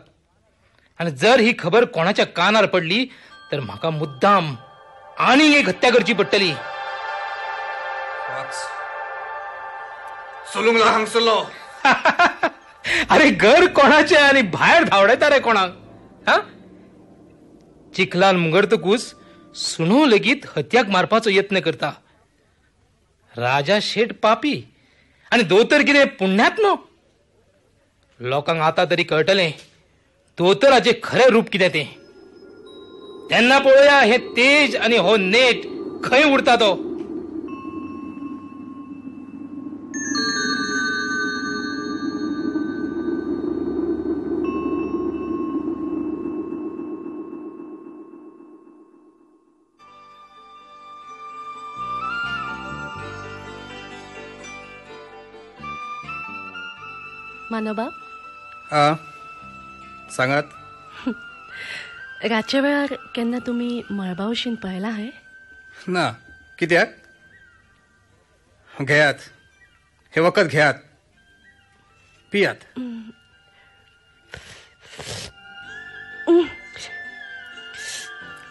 आनी जर ही खबर कोणाच्या कानार पडली तर म्हाका मुद्दाम आनी एक हत्या करची पडटली. चलूंक लाग हांगसरलो. अरे घर कोणाचें आनी भायर धांवडायता रे कोणाक? हा, चिखलान मुंगरतकूच सुणो लेगीत हतयाक मारपाचो यत्न करता. राजा शेठ पापी आनी दोतोर कितें पुण्यात्मो. लोकांक आतां तरी कळटलें दोतोराचें खरें रूप कितें तें. तेन्ना पळोवया हें तेज आनी हो नेट खंय उरता तो. मानोबा, सांगात. रातच्या वेळार केन्ना तुमी मळबावशीन पळयला हाय? ना. कित्याक? घेयात हे वखद, घेयात, पियात.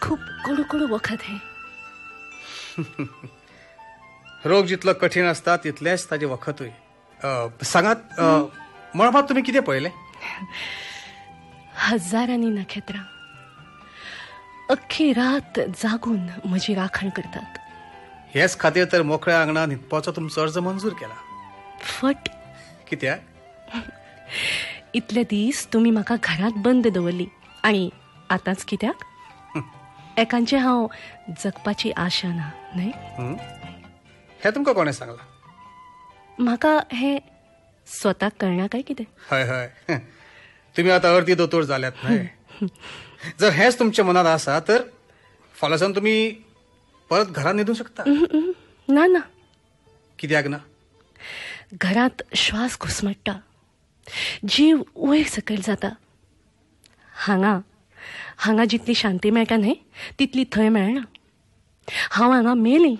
खूप कडू कडू वखद हे. रोग जितलो कठीण आसता तितलेंच ताजें वखदूय. सांगात, मळबात तुमी कितें पळयलें? हजारांनी नखेत्रां अख्खी रात जागून म्हजी राखण करतात. हेच खातीर तर मोकळ्या आंगणात न्हिदपाचो तुमचो अर्ज मंजूर केला. फट. कित्याक? इतले दीस तुमी म्हाका घरात बंद दवरली आनी आतांच कित्याक? एकांचे हांव जगपाची आशा ना न्हय? हें तुमकां कोणें सांगलां? म्हाका हें स्वताक कळना काय कितें? हय हय, तुमी आतां अर्दी दोतोर जाल्यात न्हय? जर हेंच तुमच्या मनात आसा तर फाल्यांसान तुमी परत घरात न्हिदूं शकता. ना ना. कित्याक ना? घरात श्वास घुसमट्टा, जीव वयर सकयल जाता. हांगा हांगा जितली शांती मेळटा न्हय तितली थंय मेळना. हांव हांगा मेली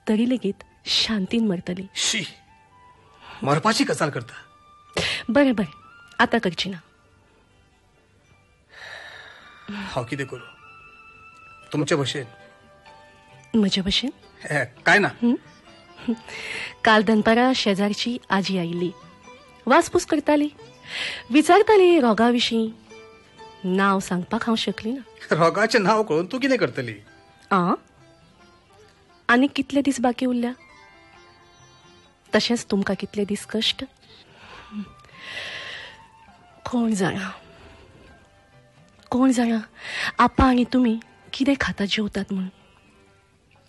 तरी लेगीत शांतीन मरतली. शी, मरपाची गजाल करता. बरें बरें, आतां करची ना. हांव कितें करूं? तुमचे भशेन. म्हजे भशेन? काय ना. काल दनपारा शेजारची आजी आयिल्ली, वासपूस करताली, विचारताली रोगा विशीं. नांव सांगपाक हांव शकली ना. रोगाचें नांव कळून तूं कितें करतली? आ, आनी कितले दीस बाकी उरल्या? तशेंच तुमकां कितले दीस कश्ट कोण जाणा. कोण जाणा आपा आनी तुमी कितें खाता जेवतात म्हणून.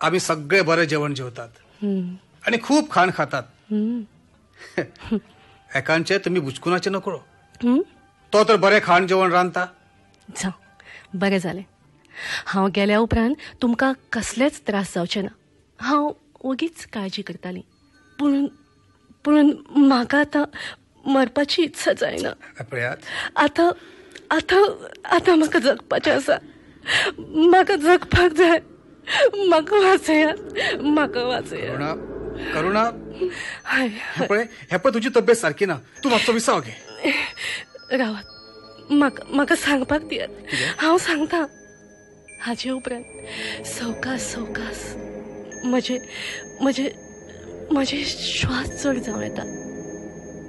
आमी सगळे बरें जेवण जेवतात आनी खूब खाण खातात. एकांचे तुमी बुचकुनाचे नकळो, तो तर बरें खाण जेवण रांदता. जावं, बरें जालें. हांव गेल्या उपरांत तुमकां कसलेच त्रास जावचे ना. हांव ओगीच काळजी करताली, पूण पूण म्हाका आतां मरपाची इत्सा जायना. आतां आतां आतां म्हाका जगपाचें आसा. म्हाका जगपाक जाय. म्हाका वाचयात, म्हाका वाचयात. करुणा, हे पळय, हे पळय, तुजी तब्येत सारकी ना. तूं मातसो विसाव घे. रावात, म्हाका म्हाका सांगपाक दियात. हांव सांगता. हाजे उपरांत सवकास सवकास म्हजे म्हजे म्हजे श्वास चड जावं येता.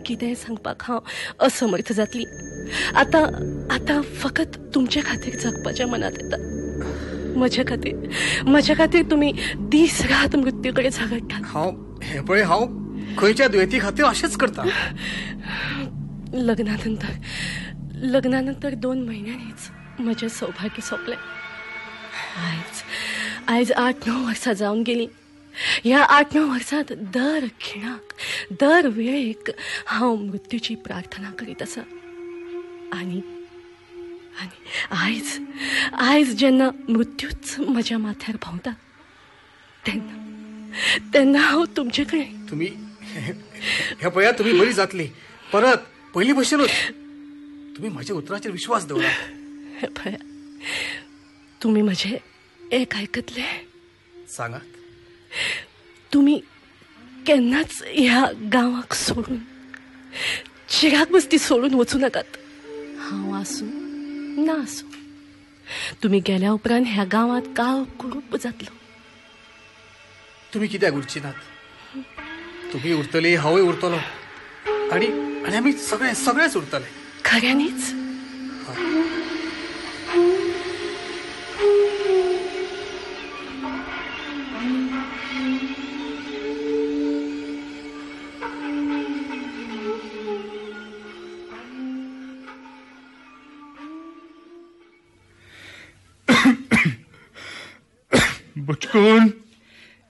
कितेंय सांगपाक हांव असमर्थ जातली. आतां आतां फकत तुमचे खातीर जगपाच्या मनात येता. म्हज्या खातीर, म्हज्या खातीर तुमी दीस रात मृत्यू कडेन झगडटात. हांव हे पळय, हांव खंयच्या दुयेंती खातीर अशेंच करता. लग्नानंतर लग्नानंतर 2 म्हयन्यांनीच म्हजें सौभाग्य सोंपलें. आयज आयज 8-9 वर्सां जावन गेलीं. ह्या 8-9 वर्सांत दर खिणाक दर वेळेक हांव मृत्यूची प्रार्थना करीत आसा. आनी आनी आयज आयज जेन्ना मृत्यूच म्हज्या माथ्यार भोंवता तेन्ना तेन्ना हांव तुमचे कडेन. तुमी हे पळया, तुमी बरी जातली परत पयलीं भशेनूच. तुमी म्हज्या उतराचेर विश्वास दवरात. हे पळया, तुमी म्हजें एक आयकतले? सांगात. तुमी केन्नाच ह्या गांवाक सोडून, चिराग बस्ती सोडून वचूं नाकात. हांव आसूं ना आसूं, तुमी गेल्या उपरांत ह्या गांवांत काळ कुरूप जातलो. तुमी कित्याक उरची नात? तुमी उरतली, हांवूय उरतलो, आनी आनी आमी सगळे सगळेच उरतले. खऱ्यांनीच?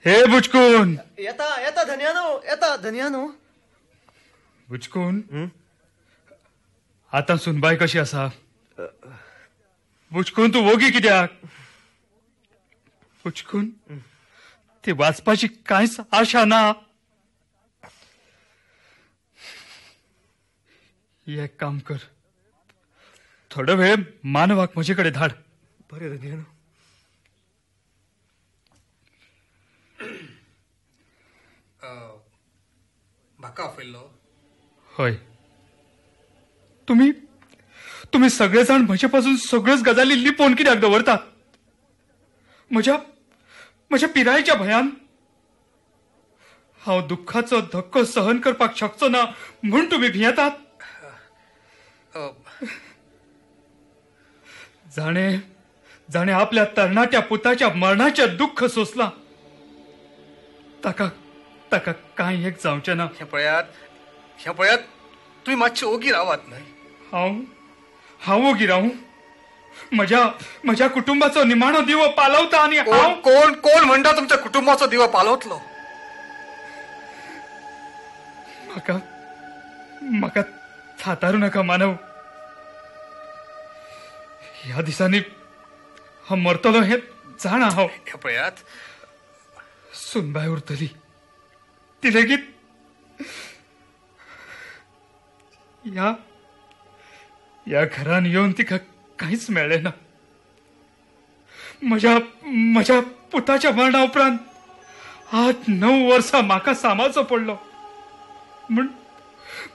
हे बुचकून. येता येता धनयानो, येता धनयानो. बुचकून, आतां सुनबाय कशी आसा? बुचकून तूं वोगी कित्याक? बुचकून, ती वाचपाची कांयच आशा ना. एक काम कर, थोडो वेळ मानवाक म्हजे कडेन धाड. बरें धनयानो. म्हाका आपयल्लो? हय. तुमी तुमी सगळे जाण म्हजे पासून सगळ्योच गजाली लिपोवन कित्याक दवरतात? म्हज्या म्हज्या पिरायेच्या भंयान हांव दुख्खाचो धक्को सहन करपाक शकचो ना म्हूण तुमी भियेतात? जाणे जाणे आपल्या तरणाट्या पुताच्या मरणाचें दुख्ख सोंसलां ताका ताका कांय एक जावचें ना. हें पळयात, हें पळयात, तुमी मातशे ओगी रावात न्हय. हांव हांव ओगी रावूं? म्हज्या म्हज्या कुटुंबाचो निमाणो दिवो पालवता आनी हांव? कोण कोण म्हणटा तुमच्या कुटुंबाचो दिवो पालवतलो? म्हाका म्हाका थातारू नाका मानव. ह्या दिसांनी हांव मरतलो हें जाणा हांव. हें पळयात, सुनबाय उरतली, ती लेगीत ह्या ह्या घरान येवन तिका कांयच मेळ्ळें ना. म्हज्या म्हज्या पुताच्या मरणा उपरांत 8-9 वर्सां म्हाका सांबाळचो पडलो म्हूण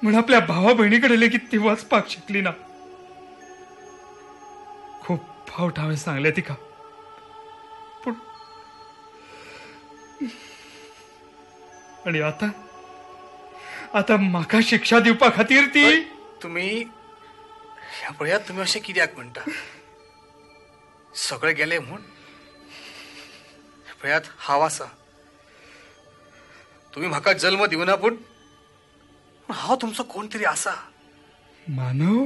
म्हूण आपल्या भावा भयणी कडेन लेगीत ती वचपाक शकली ना. खूब फावट हांवें सांगलें तिका, पूण आनी आतां आतां म्हाका शिक्षा दिवपा खातीर ती. तुमी ह्या पळयात, तुमी अशें कित्याक म्हणटा? सगळे गेले म्हूण? पळयात, हांव आसा. तुमी म्हाका जल्म दिवना, पूण हांव तुमचो कोण तरी आसा. मानव,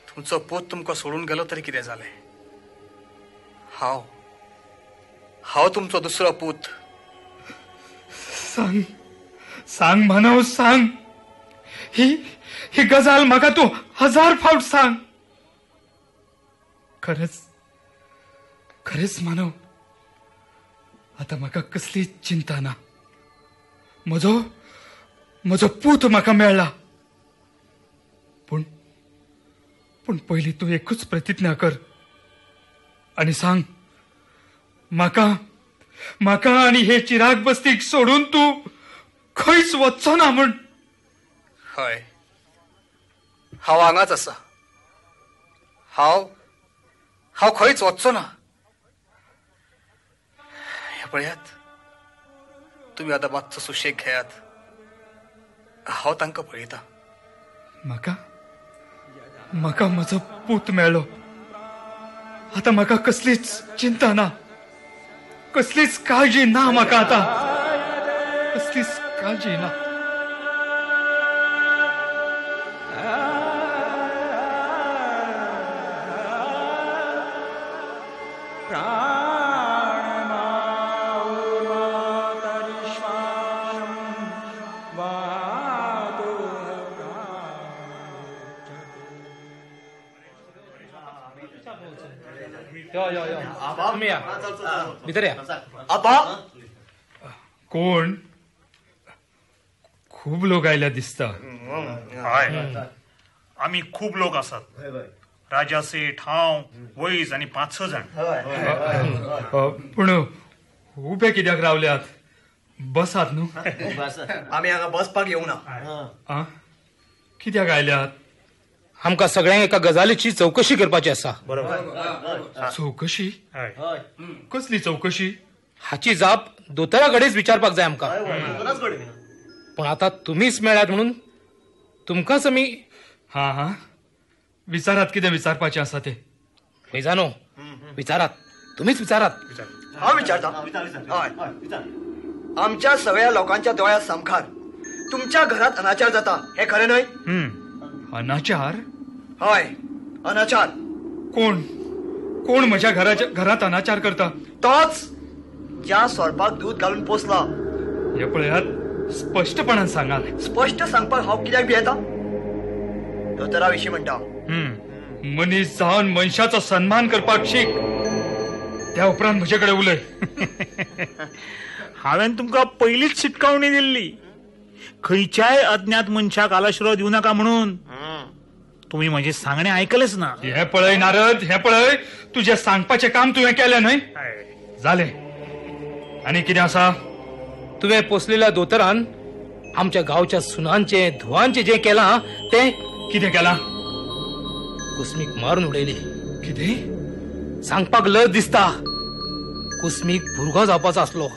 तुमचो पूत तुमकां सोडून गेलो तरी कितें जालें? हांव हांव तुमचो दुसरो पूत. सांग सांग मानव, सांग. ही ही गजाल म्हाका तूं 1000 फावट सांग. खरेंच खरेंच मानव, आतां म्हाका कसली चिंता ना. म्हजो म्हजो पूत म्हाका मेळ्ळा. पूण पूण पयलीं तूं एकूच प्रतिज्ञा कर आनी सांग म्हाका म्हाका आनी हे चिराग बस्तीक सोडून तूं खंयच वचचो ना म्हूण. हय, हांव हांगाच आसा. हांव हांव खंयच वचचो ना. हें पळयात, तुमी आतां मातसो सुशेग घेयात. हांव तांकां पळयतां. म्हाका म्हाका म्हजो पूत मेळ्ळो. आतां म्हाका कसलीच चिंता ना, कसलीच काळजी ना म्हाका आतां, कसलीच काळजी ना. भितर या. आबा, कोण? खूब लोक आयल्या दिसता. हय, आमी खूब लोक आसात. राजा सेठ, हांव, वैज आनी 5-6 जाण. पूण उबे कित्याक रावल्यात? बसात न्हू. आमी हांगा बसपाक येवना. कित्याक आयल्यात? आमकां सगळ्यांक एका गजालीची चवकशी करपाची आसा. बरोबर. चवकशी? कसली चवकशी? हाची जाप दोतोरा कडेच विचारपाक जाय आमकां. पूण आतां तुमीच मेळ्ळ्यात म्हणून तुमकांच आमी. हा हा, विचारात कितें विचारपाचें आसा तें. वैजानो, विचारात, तुमीच विचारात. हांव विचारता. हय, आमच्या सगळ्या लोकांच्या दोळ्या सामखार तुमच्या घरात अनाचार जाता हें खरें न्हय? अनाचार? हय, अनाचार. कोण कोण म्हज्या घरात अनाचार करता? तोच ज्या सोरपाक दूद घालून पोसला. हे पळयात, स्पश्टपणान सांगात. स्पश्ट सांगपाक हांव कित्याक भियेता? दोतोरा विशीं म्हणटा. मनीस जावन मनशाचो सन्मान करपाक शीक, त्या उपरांत म्हजे कडेन उलय. हांवें तुमकां पयलींच शिटकावणी दिल्ली, खंयच्याय अज्ञात मनशाक आलाशिरो दिवं नाका म्हणून. तुमी म्हजें सांगणें आयकलेंच ना. हें पळय नारद, हें पळय, तुजें सांगपाचें काम तुवें केलें न्हय? जालें. आनी कितें आसा? तुवें पोसलेल्या दोतोरान आमच्या गांवच्या सुनांचें धुवांचें जें केलां तें. कितें केलां? कुसमीक मारून उडयली. कितें? सांगपाक लज दिसता. कुसमीक भुरगो जावपाचो आसलो,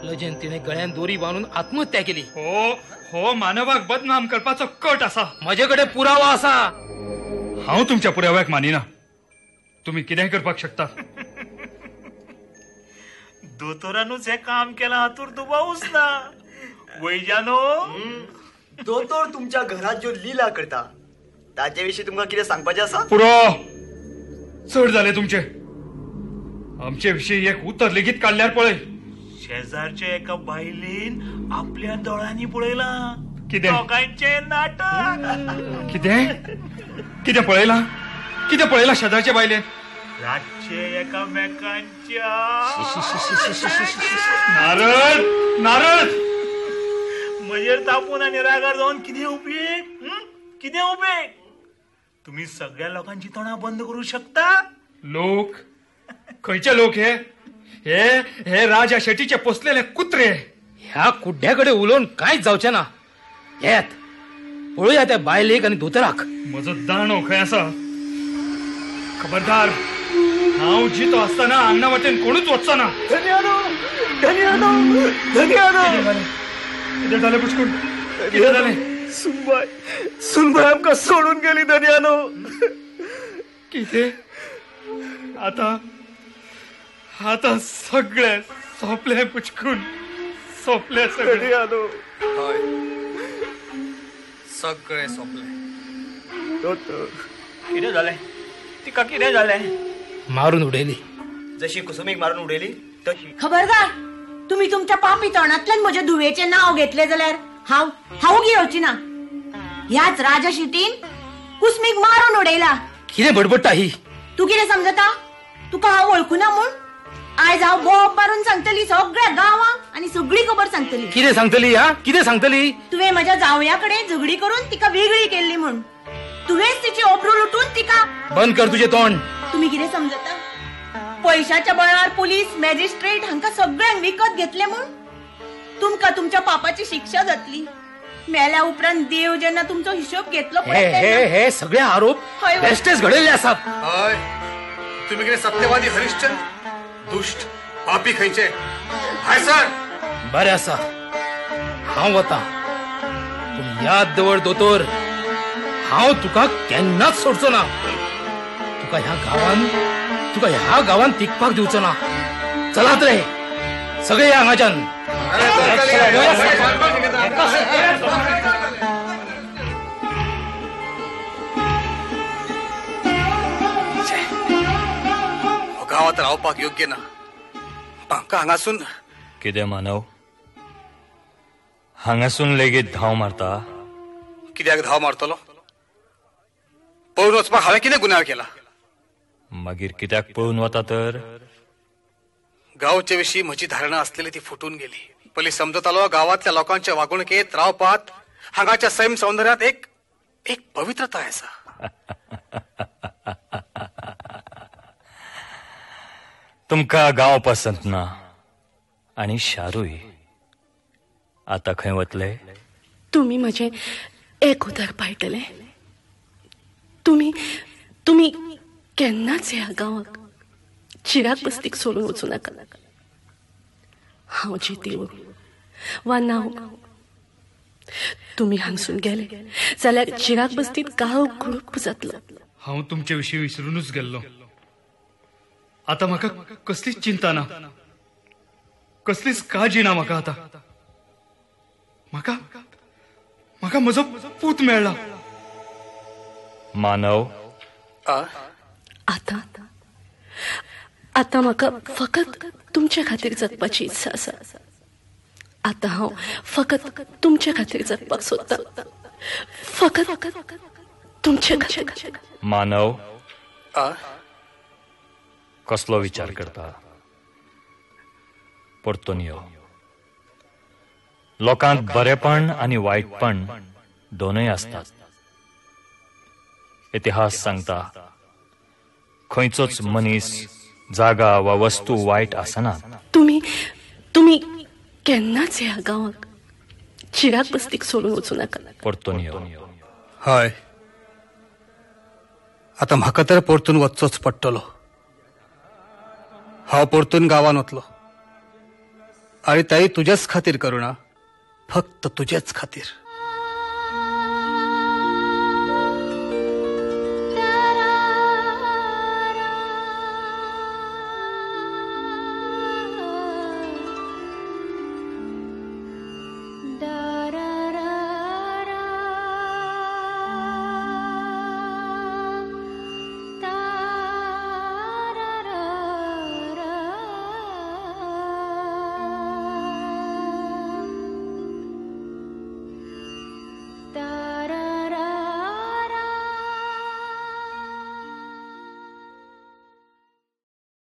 लजेन तिणें गळ्यान दोरी बांदून आत्महत्या केली. हो हो मानवाक बदनाम करपाचो कट आसा. म्हजे कडेन पुरावो आसा. हांव तुमच्या पुराव्याक मानिना. तुमी कितेंय करपाक शकता. दोतोरानूच हें काम केलां हातूर दुबावूच ना. वैजानो, दोतोर तुमच्या घरात ज्यो लिला करता ताजे विशीं तुमकां कितें सांगपाचें आसा? पुरो, चड जालें तुमचें. आमचे विशीं एक उतर लेगीत काडल्यार पळय. शेजारच्या एका बायलेन आपल्या दोळ्यांनी पळयलां कितें दोगांयचें नाटक. कितें? कितें पळयलां? कितें पळयलां शेजारच्या बायलेन? रातचे एकामेकांच्या. नारद, नारद, म्हजेर तापून आनी रागार जावन कितें उपेग? कितें उपेग? तुमी सगळ्या लोकांची तोंडां बंद करूं शकता? लोक? खंयचे लोक हे? हे हे राजा शेटीचे पोसलेले कुत्रे. ह्या कुड्ड्या कडेन उलोवन कांयच जावचें ना. येत पळोवया त्या बायलेक आनी दोतोराक. म्हजो दांडो खंय आसा? खबरदार, हांव जितो आसतना आंगणा वाटेन कोणूच वचचो ना. धन्यानो, धन्यानो. कितें जालें पुचकून? कितें जालें? सुनबाय, सुनबाय आमकां सोडून गेली धन्यानो. कितें? आतां आतां सगळें सोंपलें पुचकून, सोंपलें सगळें. हय, सगळें सोंपलें. कितें जालें तिका? कितें जालें? मारून उडयली. जशी कुसुमीक मारून उडयली तशी. खबरदार, तुमी तुमच्या पापी तोंडांतल्यान म्हज्या धुवेचें नांव घेतलें जाल्यार हांव हांव घेवची ना. ह्याच राजा शेटीन कुसमीक मारून उडयला. कितें बडबडटा ही? तूं कितें समजता? तुका हांव वळखुना म्हूण? आयज हांव बोब मारून सांगतली सगळ्या गांवांक आनी सगळी खबर सांगतली. कितें सांगतली? हा, कितें सांगतली? तुवें म्हज्या जावया कडेन झगडी करून तिका वेगळी केल्ली म्हूण. तुवेंच तिची ओबरू लुटून तिका. बंद कर तुजें तोंड. तुमी कितें समजता? पयशाच्या बळार पोलीस मॅजिस्ट्रेट हांकां सगळ्यांक विकत घेतले म्हूण तुमकां तुमच्या पापाची शिक्षा जातली. मेल्या उपरांत देव जेन्ना तुमचो हिशोब घेतलो. हे सगळे आरोप बेश्टेच घडयल्ले आसात. हय, तुमी कितें सत्यवादी हरिश्चंद्र? दुश्ट पापी खंयचे. हय सर. बरें आसा, हांव वता. पूण याद दवर दोतोर, हांव तुका केन्नाच सोडचो ना. तुका ह्या गांवान, तुका ह्या गांवान तिगपाक दिवचो ना. चलात रे सगळे हांगाच्यान. गांवात रावपाक योग्य ना. म्हाका हांगासून. कितें मानव, हांगासून लेगीत धांव मारता? कित्याक धांव मारतलो? पळून वचपाक हांवें कितें गुन्यांव केला? मागीर कित्याक पळून वता तर? गांवचे विशीं म्हजी धारणा आसलेली ती फुटून गेली. पयलीं समजतालो गांवांतल्या लोकांच्या वागणुकेंत, रावपात, हांगाच्या सैम सौंदर्यात एक एक पवित्रताय आसा. तुमकां गांव पसंत ना आनी शारूय. आतां खंय वतले? तुमी म्हजें एक उतर पाळटले? तुमी तुमी केन्नाच ह्या गांवाक चिराग बस्तीक सोडून वचूं नाका. हांव जिती उरूं वा ना, तुमी हांगसून गेले जाल्यार चिराग बस्तीत गांव ग्रुप जातलो. हांव तुमचे विशीं विसरूनच गेल्लो. आतां म्हाका कसलीच चिंता ना, कसलीच काळजी ना म्हाका. आतां म्हाका म्हाका म्हजो पूत मेळ्ळा. मानव, आतां आतां म्हाका फकत तुमचे खातीर जगपाची इत्सा आसा. आतां हांव फकत तुमचे खातीर जगपाक सोदतां, फकत तुमचे खातीर. मानव, कसलो विचार करता? परतून यो. लोकांत बरेपण आनी वायटपण दोनूय आसतात. इतिहास सांगता, खंयचोच मनीस, जागा वा वस्तू वायट आसना. तुमी तुमी केन्नाच ह्या गांवाक, चिराग बस्तीक सोडून वचूं नाका. परतून यो. हय, आतां म्हाका तर परतून वचचोच पडटलो. हांव परतून गांवान वतलो, आनी ताई तुज्याच खातीर करुणा, फक्त तुजेच खातीर.